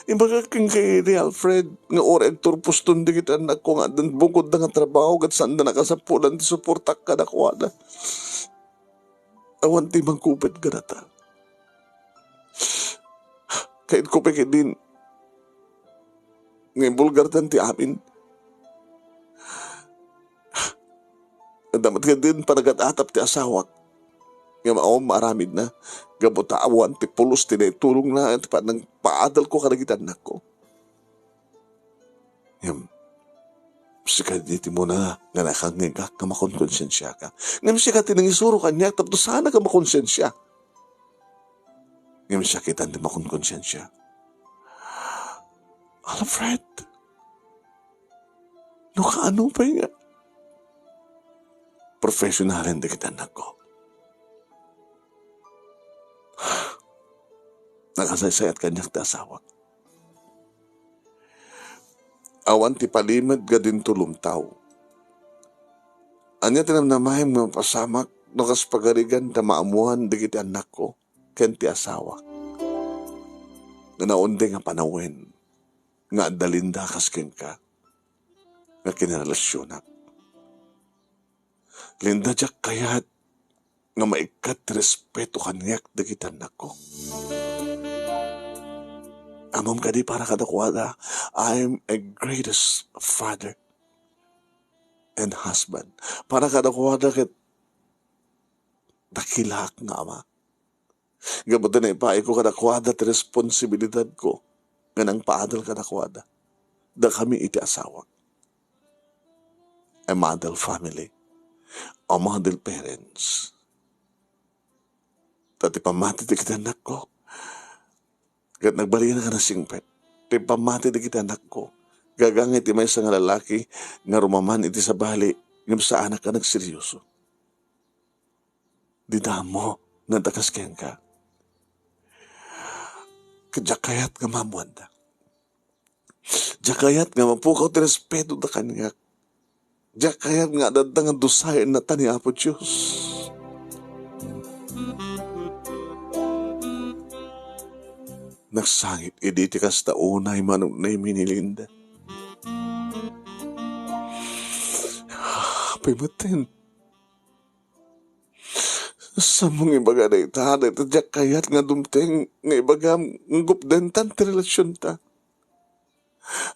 Imbagak kenka idi, Alfred, nga uray agturposton dagiti annakko nga addan bukodda nga trabaho ket saanda nakasapulan ti suportak kadakuada. Awan ti mangkupet kadata. Kayatko pay ketdin nga ibulgardan ti amin. Adda met ketdin panagat-atap ti asawak nga maawam maaramidna, gapu ta awan ti pulos ti naitulongna ti panangpaadalko kadagiti annakko. Ngem, sika idi ti umuna nga nakangngegak nga makonkonsensiaka. Ngem sika ti nangisuro kaniak tapno saanak a makonsensia. Ngem siak itan ti makonkonsensia. Alfred, no kaano pay nga professionalen dagiti annakko. Nakasaysayat kaniak ti asawak. Awan ti palimed nga dinto lumtaw. Ania ti namnamaem nga mapasamak no kas pagarigan ta maammoan dagiti annakko ken ti asawak? Nga naunday nga panawen nga adda Linda kas kenka nga kinarelasionak. Linda, diak kayat nga maikkat ti respeto kaniak dagiti annakko. Ammom kadi, para kadakuada, I'm a greatest father and husband. Para kadakuada ket dakilaak nga ama. Gapu ta naipaayko kadakuada ti responsibilidadko nga nangpaadal kadakuada. Dakami iti asawak. A model family. A model parents. Ta ti pammati dagiti annakko, ket nagbalin a nasingpet. Ti pammati dagiti annakko, gaga nga iti maysa nga lalaki nga rumaman iti sabali ngem saanak a nagseryoso. Dida ammo nga adda kas kenka. Ket diak kayat nga maammoanda. Diak kayat nga mapukaw ti respetoda kaniak. Diak kayat nga adda nga dusaenna ta ni Apo Dios. Nagsangit idi ti kasta unay manuknoy ni Linda. Apay metten. Sammong ibaga dayta, dayta diak kayat nga dumteng nga ibagam nga gupdentan ti relasionta.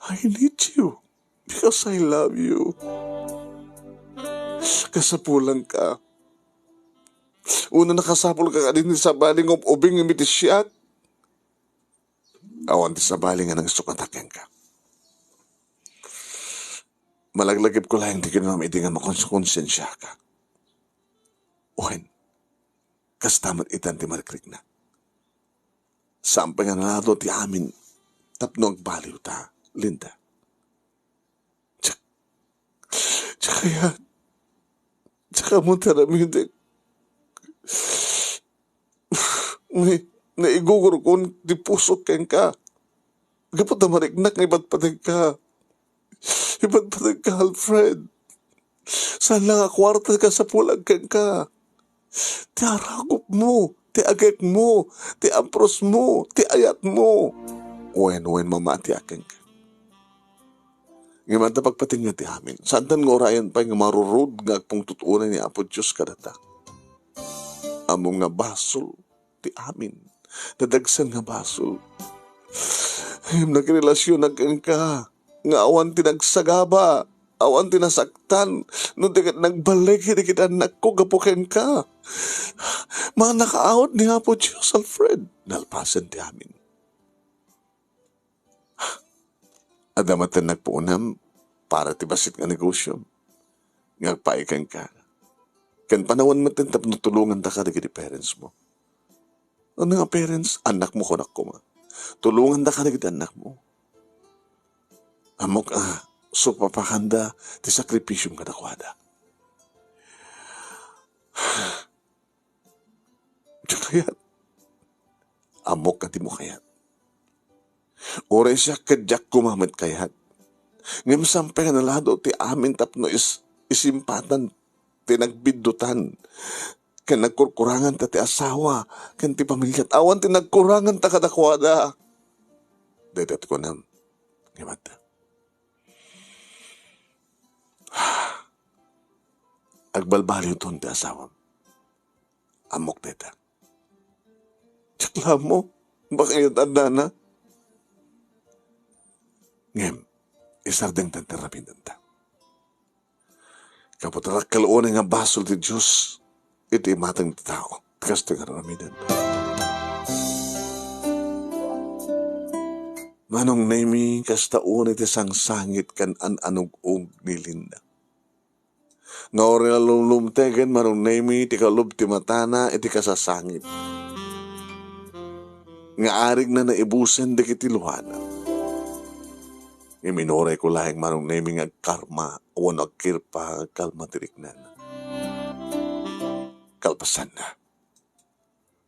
I need you because I love you. Kasapulanka. Una, nakasapulka kadi ni sabali nga ub-ubing iti siak. Awan ti sabali nga nangisukatak kenka. Malaglagipko laeng ti kinunam idi nga makonsensiaka. Wen, kasta met itan ti marikrikna. Saan pay nga nalado ti amin tapno agbaliwta, Linda. Diak, diak kayat. Diak ammo ti aramidek. Ni, naigugurkon ti pusok kenka. Gapu ta mariknak nga ipadpadegka. Ipadpadegka, Alfred. Saan la nga kuarta ti kasapulan kenka. Ti aragupmo, ti agekmo, ti amprosmo, ti ayatmo. Wen, wen, mamatiak kenka. Ngem adda pagpatingga ti amin. Saantan nga urayen pay nga marurod nga agpungtot unay ni Apo Dios kadata. Ammom nga basol ti amin. Nadagsen nga basol. Ngem nagrelasionak kenka nga awan ti nagsagaba, awan ti nasaktan, no di ket nagballeg dagiti annakko gapu kenka. Mannakaawat ni Apo Dios, Alfred. Nalpasen ti amin. Adda met ti nagpuonam para ti bassit nga negosio nga agpaay kenka. Ken panawen met tapno tulongandaka dagiti parents mo. Ano nga parents? Annakmo, kunak koma. Tulongandaka dagiti annakmo. Ammok a supapakanda ti sakripisiom kadakuada. Diak kayat. Ammok a dimo kayat. Uray siak ket diak koma met kayat. Ngem saan pay nga nalado ti amin tapno is-, isimpatan ti nagbiddutan ken nagkurkuranganta ti asawa ken ti pamiliat. Awan ti nagkuranganta kadakuada. Dayta ti kunam. Ngem adda. Agbalbaliwton ti asawam. Ammok dayta. Diak la ammo, baka iyat addana. Ngem, isardengtan ti aramidenta. Gapu ta dakkel unay nga basol ti Dios iti imateng ti tao. Kastoy nga aramiden. Manong Nemi, kasta unay ti sangsangit ken an-anug-ug ni Linda. Nga uray la lumlumtegen Manong Nemi ti kalub ti matana iti kasasangit nga arigna naibusen dagiti luana. Ngem inurayko laeng Manong Nemi nga agkarma wenno agkirpa nga agkalma ti riknana. Kalpasanna,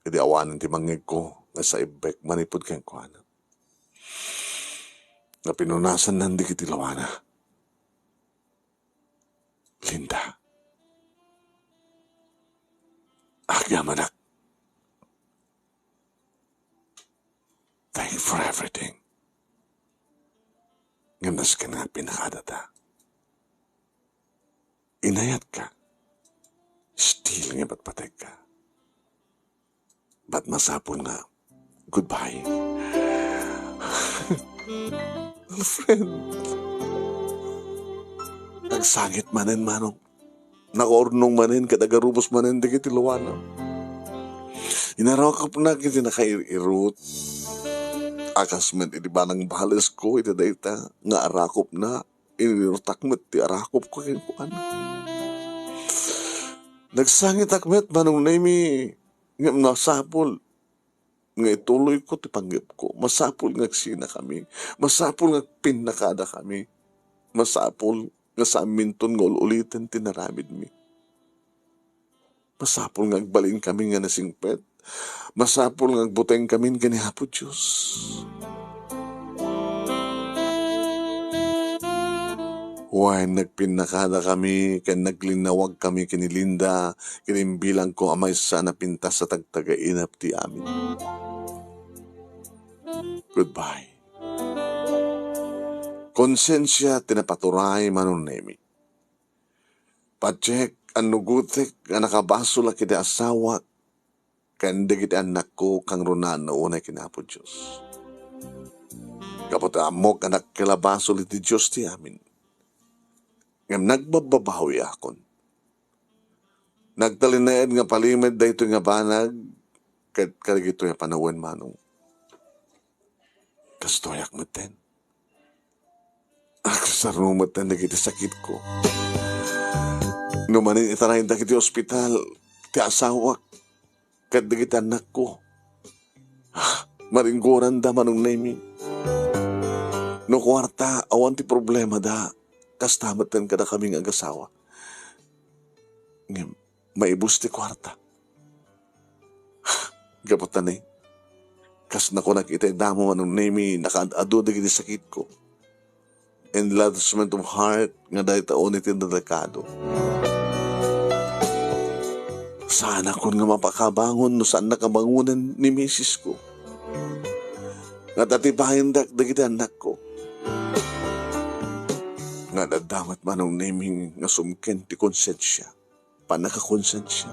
idi awanen ti mangngegko nga saibbek manipud kenkuana, nga pinunasannan dagiti luana. Linda, agyamanak. Thank you for everything. Ngem nasken nga agpinnakada ta. Inayatka. Still nga ipatpategka. But masapul nga goodbye. Girlfriend. Nagsangit manen, Manong. Nakaurnong manen ket agarubos manen dagiti luana. Inarakupna iti nakair-irut. A kas met iti banangbalesko iti dayta nga arakupna, inirutak met ti arakupko kenkuana. Nagsangitak met, Manong Nemi, ngem masapul nga ituloyko ti panggepko. Masapul nga agsinakami. Masapul nga agpinnakadakami. Masapul nga saanminton nga ul-uliten ti naramidmi. Masapul nga agbalinkami nga nasingpet. Masapul nga agbutengkami ken ni Apo Dios. Wen, nagpinnakadakami ken naglinnawagkami ken ni Linda, ket imbilangko a maysa a napintas a tagtagainep ti amin. Goodbye. Konsensia ti napaturay, Manong Nemi. Patiek, annugotek nga nakabasolak iti asawak ken dagiti annakko kangrunaan unay ken Apo Dios. Gapu ta ammok a dakkel a basol iti Dios ti amin. Ngem nagbabbabawiakon. Nagtalinaed nga palimed daytoy nga banag ket kadagitoy a panawen, Manong. Kastoyak metten. Agsarno metten dagiti sakitko. No manen itarayda iti ospital ti asawak ket dagiti annakko, maringgoranda, Manong Nemi. No kuarta, awan ti problemada, kasta metten kadakami nga agasawa. Ngem, maibus ti kuarta. Gapu ta ni, kas nakunak itay damo, Manong Nemi, nakaad-adu dagiti sakitko. Enlargement of heart nga dayta unay ti delikado. Saanakon nga mapakabangon no saannak a bangonen ni misisko. Nga tatipayendak dagiti annakko. Nga daddamat, Manong Nemi, nga sumken ti konsensia. Pannakakonsensia.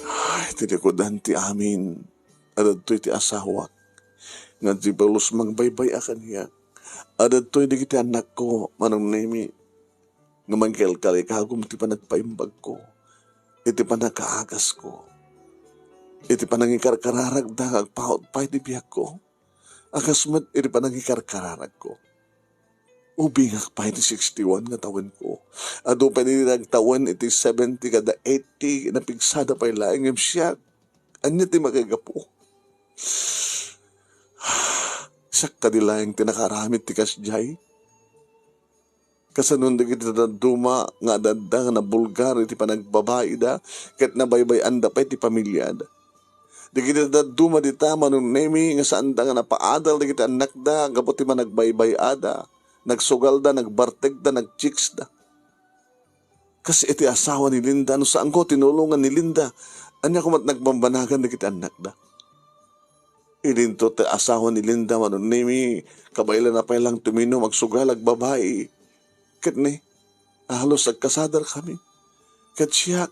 Ay, ti likudan ti amin, adadtoy ti asawak, nga di balus mangbaybay-a kaniak. Adadtoy dagiti annakko, Manong Nemi, nga mangkalkalikagum ti panagpaimbagko, iti pannakaagasko, iti panangikarkararagda nga agpaut pay ti biagko. A kas met iti panangikarkararagko. Ubingak pay iti sixty-one nga tawenko. Adu pay iti nagtawen iti seventy kada eighty, napigsada pay laeng ngem siak. Ania ti makagapu? Siak kadi laeng ti nakaaramid ti kasdiay? Kasanon dagiti dadduma nga adda nga nabulgar iti panagbabaida ket nabaybay-anda pay ti pamiliada. Dagiti dadduma dita, Manong Nemi, nga saanda nga napaadal dagiti annakda gapu ti managbaybay-ada, nagsugalda, nagbartegda, nagchiksda. Kas iti asawa ni Linda, no saanko tinulongan ni Linda, ania koma ti nagbambanagan dagiti annakda? Idinto ti asawa ni Linda, Manong Nemi, kabaelanna pay lang tuminum, agsugal, agbabai. Ket ni, halos agkasadarkami. Ket siak,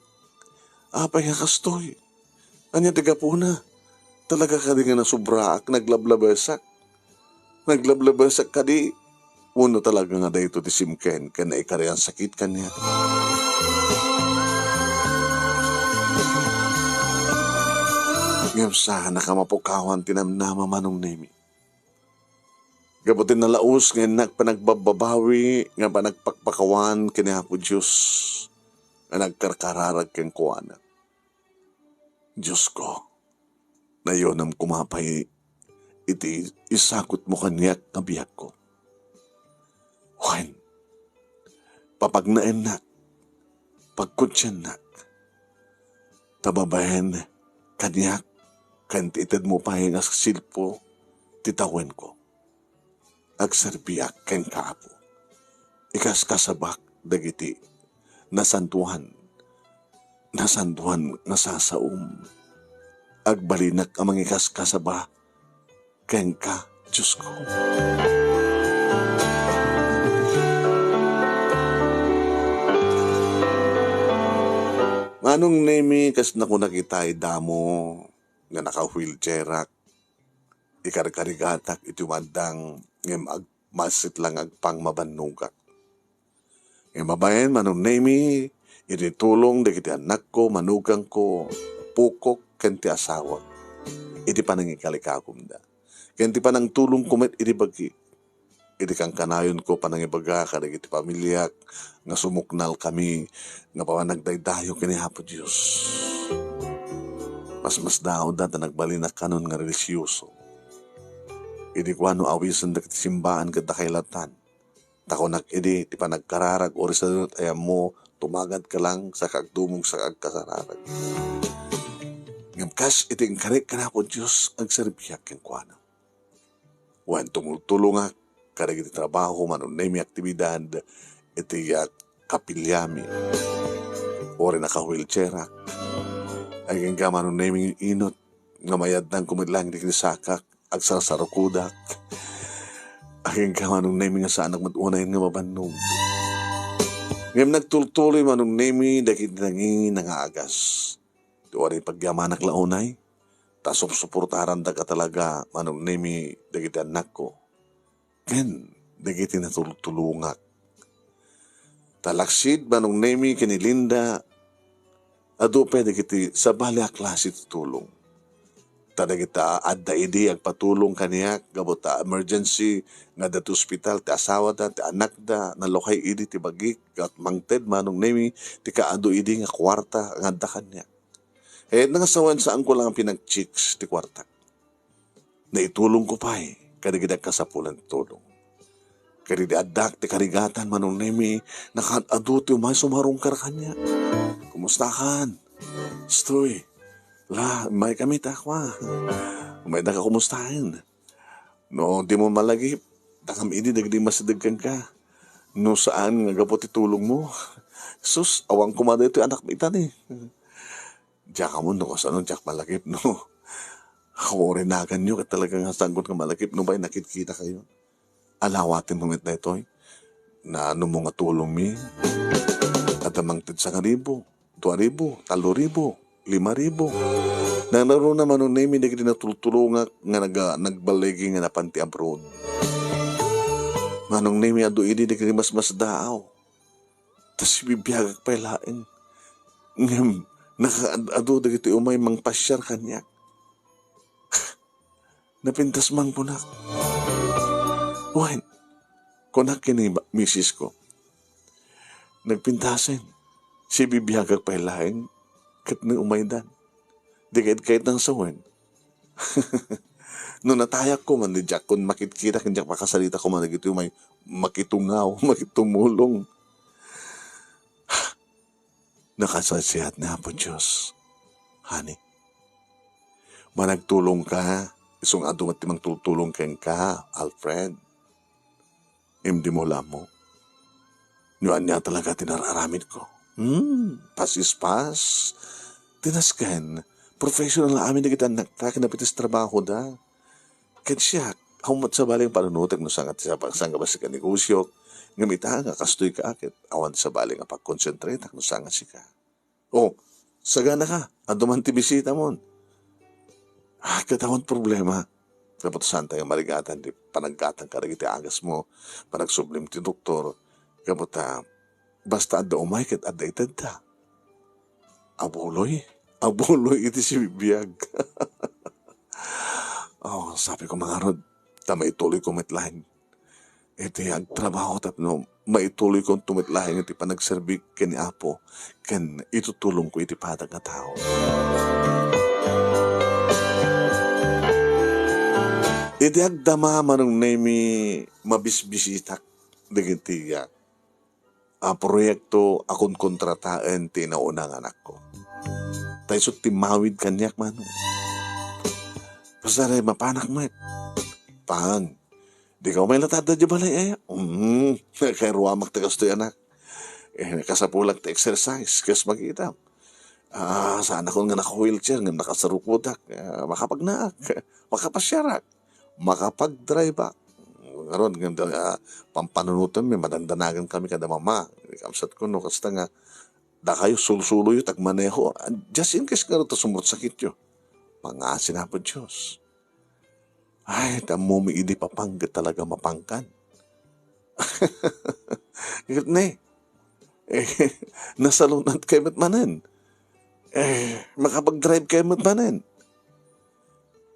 apay nga kastoy? Ania ti gapuna? Talaga kadi nga nasubraak, naglablabesak? Naglablabesak kadi? Wenno talaga nga daytoy ti simken ken naikari a sakit kaniak? Ngem saan a kamapukawan ti namnama, Manong Nemi. Gapu ti nalaus nga innak panagbabbabawi nga panagpakpakawan ken ni Apo Dios nga nagkarkararag kenkuana. Diosko, nayonam koma pay iti isagutmo kaniak nga biagko. Wen, papagnaennak, pagkudiannak, ta babaen kaniak ken ti itedmo pay nga silpo ti tawenko. Agserbiak kenka, Apo. Ikaskasabak dagiti nasantoan, nasantoan nga sasaom. Agbalinak a mangikaskasaba kenka, Diosko. Manong Nemi, kas nakunak itay damo nga naka-wheelchairak, ikarkarigatak iti umaddang ngem agmassit lang agpangmabannogak. Ngem babaen, Manong Nemi, iti tulong dagiti annakko, manugangko, pukok, ken ti asawak iti panangikalikagumda, ken ti panangtulongko met iti bagi. Iti kankanayonko panangibaga kadagiti pamiliak nga sumuknalkami nga panagdaydayo ken ni Apo Dios. Masmasdaawda ta nagbalinak kanon nga relihiyoso. Idi kuano awisen dagiti simbaan ket dakaylatan, ta kunak idi ti panagkararag, "Uri sadino ti ayammo, tumagadka lang, saka agdumog, saka agkasararag." Ngem kas iti inkarek ken Apo Dios, agserbiak kenkuana. Wen, tumultulongak kadagiti trabaho, Manong Nemi, aktibidad iti, ah, kapiliami. Uri naka-wheelchairak. Agingga, Manong Nemi, inot nga mayadnangko met lang iti sakak, agsarsarukodak. Agingga, Manong Nemi, nga saanak met unayen nga mabannog. Ngem nagtultuloy, Manong Nemi, dagiti nangina nga agas. Ti uri pagyamanak la unay, ta supsuportarandaka talaga, Manong Nemi, dagiti annakko ken dagiti natultulongak. Ta laksid, Manong Nemi, ken ni Linda, adu pay dagiti sabali a klase ti tulong. Ta dagita adda idi agpatulong kaniak gapu ta emergency nga adda ti ospital ti asawada, ti anakda, nalukay idi ti bagik, ket mangted, Manong Nemi, ti kaadu idi nga kuarta nga adda kaniak. Ket nga sawen, saanko lang a pinag-chicks ti kuartak. Naitulongko pay kadagiti agkasapulan ti tulong. Ket idi addak ti karigatan, Manong Nemi, nakaad-adu ti umay sumarungkar kaniak. "Kumustakan? Stoy, la, umay kami ta, kwa. Umayda ka kumustaen. No dimo malagip, dakam idi dagiti masideg kenka. No saan nga gapu ti tulongmo. Sus, awan koma daytoy anak ita ni." Diak ammo no kasano, diak malagip, no. Ako, urinaganyo ket talaga nga saanko nga malagip, no, bay, nakitkitakayo. Alawatenmo met daytoy. Naanummo nga tulongmi? Adda mangted sangaribu, duaribu, taloribu, limaribu. Nangruna, Manong Nemi, dagiti natultulongak nga naga-, nagballigi nga napan ti abroad. Manong Nemi, adu idi dagiti masmasdaaw. Ta sibibiagak pay laeng. Ngem nakaad-adu dagiti umay mangpasiar kaniak. Napintas man kunak. Wen, kunak ken ni ba-, misisko. Nagpintasen. Sibibiagak pay laeng ket ni umaydan. Di kaitkait nang sawen. No natayakko man, di diak kon makitkita ken diak makasarita koma dagiti umay makitungaw, makitumulong. Nakasasiat ni Apo Dios, honey. Managtulongka, isu nga adu met ti mangtultulong kenka, Alfred. Ngem dimo la ammo no ania talaga ti nararamidko. Hmm, pasispas. Ti nasken, professional amin dagiti annakta ken napintas trabahoda. Ket siak, awan met sabali nga panunotek no saan nga ti sapa-, saan nga bassit nga negosiok, ngem ita nga kastoy ka ket awan sabali nga pagkonsentretak no saan nga sika. O, sagana ka, adda man ti bisitamon. Ah, ket awan problema. Tapos saan tayo marigatan ti panaggatang kadagiti agasmo, panagsublim ti doktor, gapu ta basta adda umay ket adda itedda. Abuloy, abuloy iti sibibiag. Oh, sabi ko, mangarod, ta maituloy ko met laeng iti agtrabaho tapno maituloy ko met laeng iti panagserbi ken ni Apo ken itutulong ko iti padang a tao. Iti agdama, Manong Nemi, mabisbisitak dagiti, ah, a proyekto a konkontrataen ti nauna nga anakko. Ta isu ti mawid kaniak, Manong. Basta mapanak met. Pang, di ka umay latad da balay, eh. Mm, kay ruamak ti kastoy, anak. Eh, kasapulak ti exercise, kas makita. Ah, saan ako nga naka-wheelchair, nga nakasarukodak. Ah, makapagnaak, makapasiarak, makapagdrive-ak. Ngarud, nga, ah, pampanunotenmi, madandanagan kami kada mama. Kamsat ko, no, kasta nga, dakayo, sulsuloyo, tagmaneho. Ah, just in case, ngarud, ta sumursakityo. Pangasin Apo Diyos. Ay, tammomi idi papangget talaga mapangkan. Ket ne, eh, nasalunat kay met manen. Eh, makapag-drive kay met manen.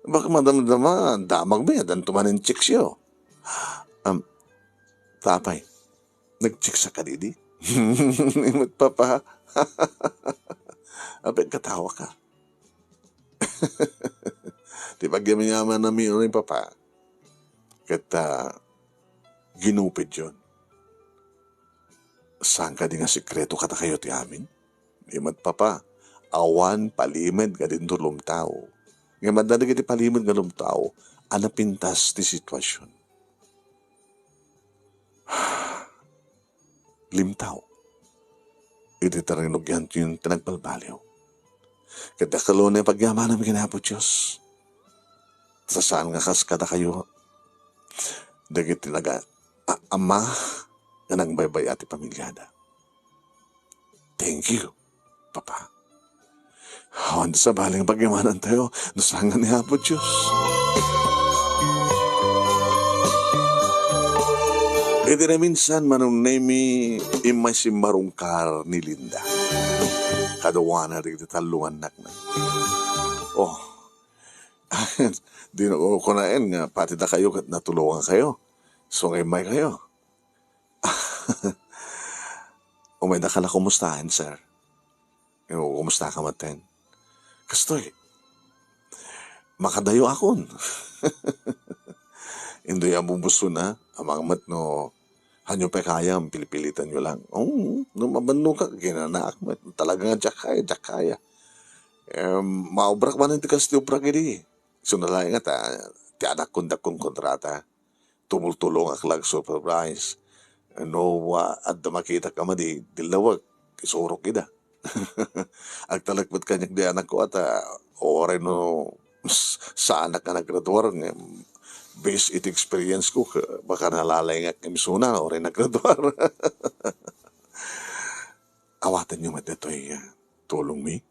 Baka madamdama, damagmi, adanto manen chicksyo. Um, tapay, nag-chicks ka didi? Ni met papa. Apay, katawa ka. Ti pagyaman-yaman na mi ni papa. Ket, ah, ginupidyon. Saan kadi nga sekreto kadakayo ti amin? Di met papa, awan palimed nga dinto lumtao. Ngem adda dagiti palimed nga lumtao a napintas ti sitwasyon. Limtao. Iti tarinugian ti nagbalbaliw. Ket dakkel unay pagyamanam ken Apo Dios. Ta saan nga kas kadakayo, dagiti naga-, a-, ama nga nagbaybay-a ti pamiliada. Thank you, Papa. Awan sabali nga pagyamanantayo, no saan nga ni Apo Dios. Iti naminsan, Manong Nemi, immay simmarungkar ni Linda. Kaduana dagiti tallo nga annakna. Oh, dino ko kunaen nga pati dakayo ket natulongan kayo. So, nga immay kayo. Umayda ka la kumustaen, sir. Yo, kumusta ka met ten? Kastoy, makadayo akon. Intoy a bubuson a, amang met no, hanyo pay kayam, pilipilitan yo lang. Oo, no mabanno ka, kinanaak met. Talaga nga diak kaya, diak kaya. Em, maubrak man ti kas ti ubrak idi. Isu na laeng nga ta, ti adakkon dakong kontrata. Tumultulongak la agsupervise. No, ah, adda makitak a madi, dillawek, isurok ida. Agtalek met kaniak di anakko a ta, uray no, saanak a naggraduar, ngem, based iti experience ko, ke-, baka nalalengak ngem isuna, uray naggraduar. Awatenyo met daytoy, ah, tulongmi.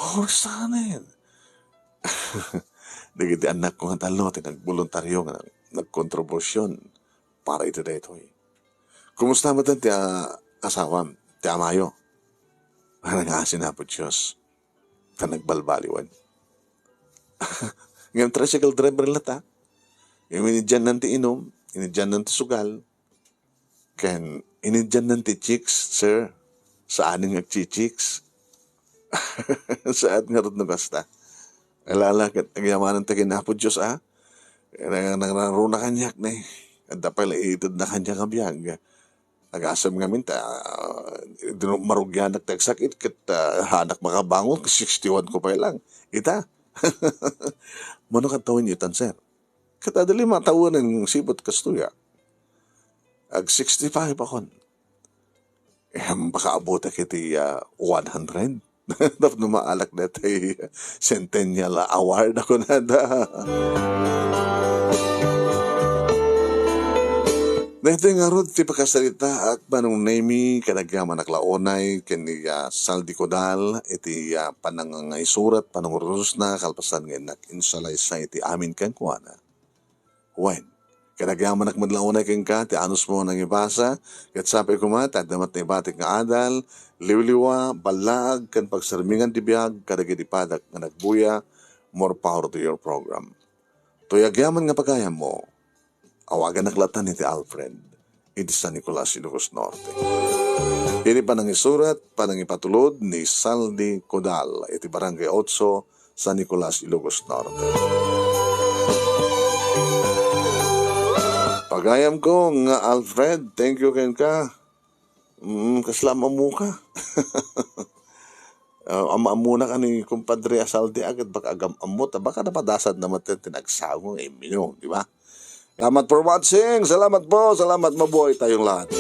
Oh, saanen? Dagiti annakko nga tallo ti nagboluntario nga nagkontribusion para iti daytoy. Kumusta met ti, ah, asawam, ti amayo? Nangngaasin Apo Dios, ta nagbalbaliwen. Ngem tricycle driver latta. Ngem inidyannan ti inum, inidyannan ti sugal. Ken inidyannan ti chicks, sir. Saan nga agchi-chicks? Saat ngarud no kasta. Alala ket agyamanan ta ken Apo Dios, a? Nang-, nangraruna kaniak ne. Adda pay la itedna kaniak a biag. Agasem ngamin ta, ah, dino marugianak ti agsakit ket, ah, hanak makabangon ket sixty-one ko pay lang. Ita? Mano kadtawen ita, sir? Ket adda lima tawenan sipud kastoy a. Ag sixty-five akon. Em, baka abutek iti, ah, one hundred. Tapno maalak daytoy Centennial Award a kunada. Daytoy ngarud ti pakasaritaak, Manong Nemy, kadagyamanak la unay ken ni, ah, Saldi Codal, iti, ah, panangaisurat, panangurusna, kalpasan nga innak insalaysay iti amin kenkuana. Wen, kadagyamanak met la unay kenka ti anusmo a nangibasa, ket sapay koma ta adda met naibatik nga adal, liwliwa, ballaag, ken pagsarmingan ti biag kadagiti padak nga nagbuya. More power to your program. Toy agyaman nga pagayammo, awaganak latta ni ti Alfred iti San Nicolas, Ilocos Norte. Iti panangisurat, panangipatulod ni Saldi Codal iti Barangay Otso, San Nicolas, Ilocos Norte. Pagayamko nga Alfred, thank you kenka. Mm, kasla am-ammoka. Ah, am-ammona ka ni kumpadre a Saldi, agad baka agam-ammo, ta baka napadasadna met ti nagsago nga imminum, di ba? Salamat for watching. Salamat po. Salamat. Mabuhay tayong lahat.